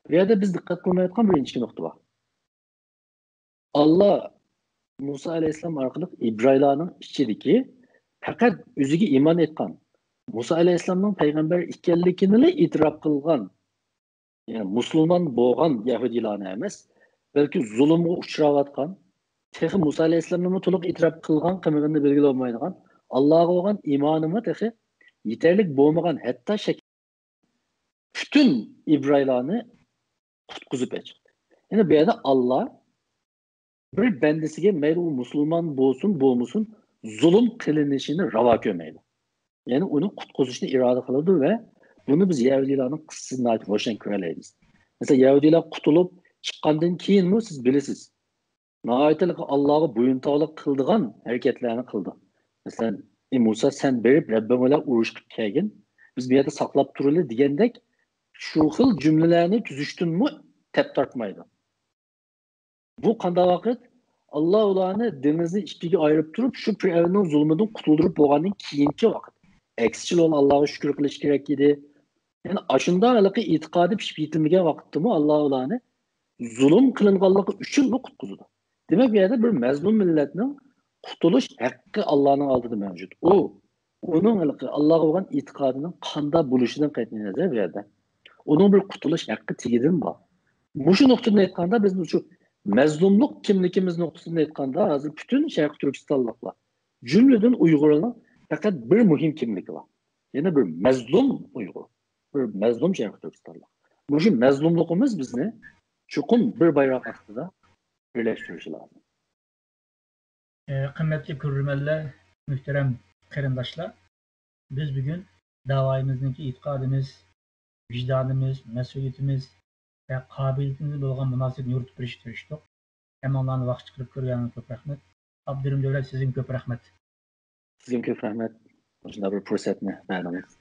بۇ يەردە بىز دىققەت قىلمايۋاتقان بىر ئىنچىكە نۇقتا بار. ئاللا مۇسا ئەلەيھىسسالام ئارقىلىق ئىبرايلارنىڭ ئىچىدىكى پەقەت ئۆزىگە ئىمان ئېيتقان، مۇسا ئەلەيھىسسالامنىڭ پەيغەمبەر ئىكەنلىكىنىلا ئېتىراپ قىلغان، يەنى مۇسۇلمان بولغان يەھۇدىيلارنى ئەمەس، بەلكى زۇلۇمغا ئۇچراۋاتقان، تېخى مۇسا ئەلەيھىسسالامنىمۇ تولۇق ئېتىراپ قىلغان قىلمىغىنىنى بىلگىلى بولمايدىغان، ئاللاغا بولغان ئىمانىمۇ تېخى يېتەرلىك بولمىغان، ھەتتا شەك، پۈتۈن ئىبرايلارنى قۇتقۇزۇپ چىقتى. يەنى بۇ يەردە ئاللا بىر بەندىسىگە مەيلى ئۇ مۇسۇلمان بولسۇن، بولمىسۇن، زۇلۇم قىلىنىشىنى راۋا كۆرمەيدۇ. يەنى ئۇنى قۇتقۇزۇشنى ئىرادە قىلىدۇ ۋە بۇنى بىز يەھۇدىيلارنىڭ قىسسىسىدىن ناھايىتى روشەن كۆرەلەيمىز. مەسىلەن، يەھۇدىيلار قۇتۇلۇپ چىققاندىن كېيىنمۇ سىز بىلىسىز، ناھايىتى ئاللاغا بويۇنتاۋلىق قىلىدىغان ھەرىكەتلەرنى قىلدى. مەسىلەن، ئى مۇسا، سەن بېرىپ رەببىڭ بىلەن ئۇرۇشقا كەلگىن، بىز بۇ يەردە ساقلاپ تۇرىلى دېگەندەك، شۇ خىل جۈملىلەرنى تۈزۈشتىنمۇ تەپ تارتمايدۇ. بۇ قانداق ۋاقىت؟ ئاللا ئۇلارنى دېڭىزنى ئىككىگە ئايرىپ تۇرۇپ، شۇ پىرئەۋننىڭ زۇلمىدىن قۇتۇلدۇرۇپ بولغاندىن كېيىنكى ۋاقىت. ئەكسىچە، ئۇلار ئاللاغا شۈكۈر قىلىش كېرەك ئىدى. يەنى ئاشۇنداق ھېلىقى ئېتىقادى پىشىپ يېتىلمىگەن ۋاقىتتىمۇ ئاللا ئۇلارنى زۇلۇم قىلىنغانلىقى ئۈچۈنلا قۇتقۇزىدۇ. دېمەك، بۇ يەردە بىر مەزلۇم مىللەتنىڭ قۇتۇلۇش ھەققى ئاللانىڭ ئالدىدا مەۋجۇت. ئۇ، ئۇنىڭ ھېلىقى ئاللاغا بولغان ئېتىقادىنىڭ قانداق بولۇشىدىن قەتئىينەزەر بۇ يەردە. ئۇنىڭ بىر قۇتۇلۇش ھەققى تېگىدىن بار. مۇشۇ نۇقتىدىن ئېيتقاندا، بىز مۇشۇ مەزلۇملۇق كىملىكىمىز نۇقتىسىدىن ئېيتقاندا، ھازىر پۈتۈن شەرقىي تۈركىستانلىقلار، جۈملىدىن ئۇيغۇرلار پەقەت بىر مۇھىم كىملىكى بار. يەنە بىر مەزلۇم ئۇيغۇر، بىر مەزلۇم شەرقىي تۈركىستانلىق. مۇشۇ مەزلۇملۇقىمىز بىزنى چوقۇم بىر بايراق ئاستىدا بىرلەشتۈرۈشى لازىم. ئە، قىممەتلىك كۆرۈرمەنلەر، مۆھتەرەم قېرىنداشلار، بىز بۈگۈن داۋايىمىزنىڭكى ئېتىقادىمىز، ۋىجدانىمىز، مەسئۇلىيىتىمىز ۋە قابىلىيىتىمىز بولغان مۇناسىۋەتنى يورۇتۇپ بېرىشكە تىرىشتۇق. ھەممىڭلارنى ۋاقىت چىقىرىپ كۆرگەنلىكىڭلارغا كۆپ رەھمەت. ئابدۇرېھىم دۆلەت، سىزگىمۇ كۆپ رەھمەت. سىزگىمۇ كۆپ رەھمەت. مۇشۇنداق بىر پۇرسەتنى بەردىڭىز.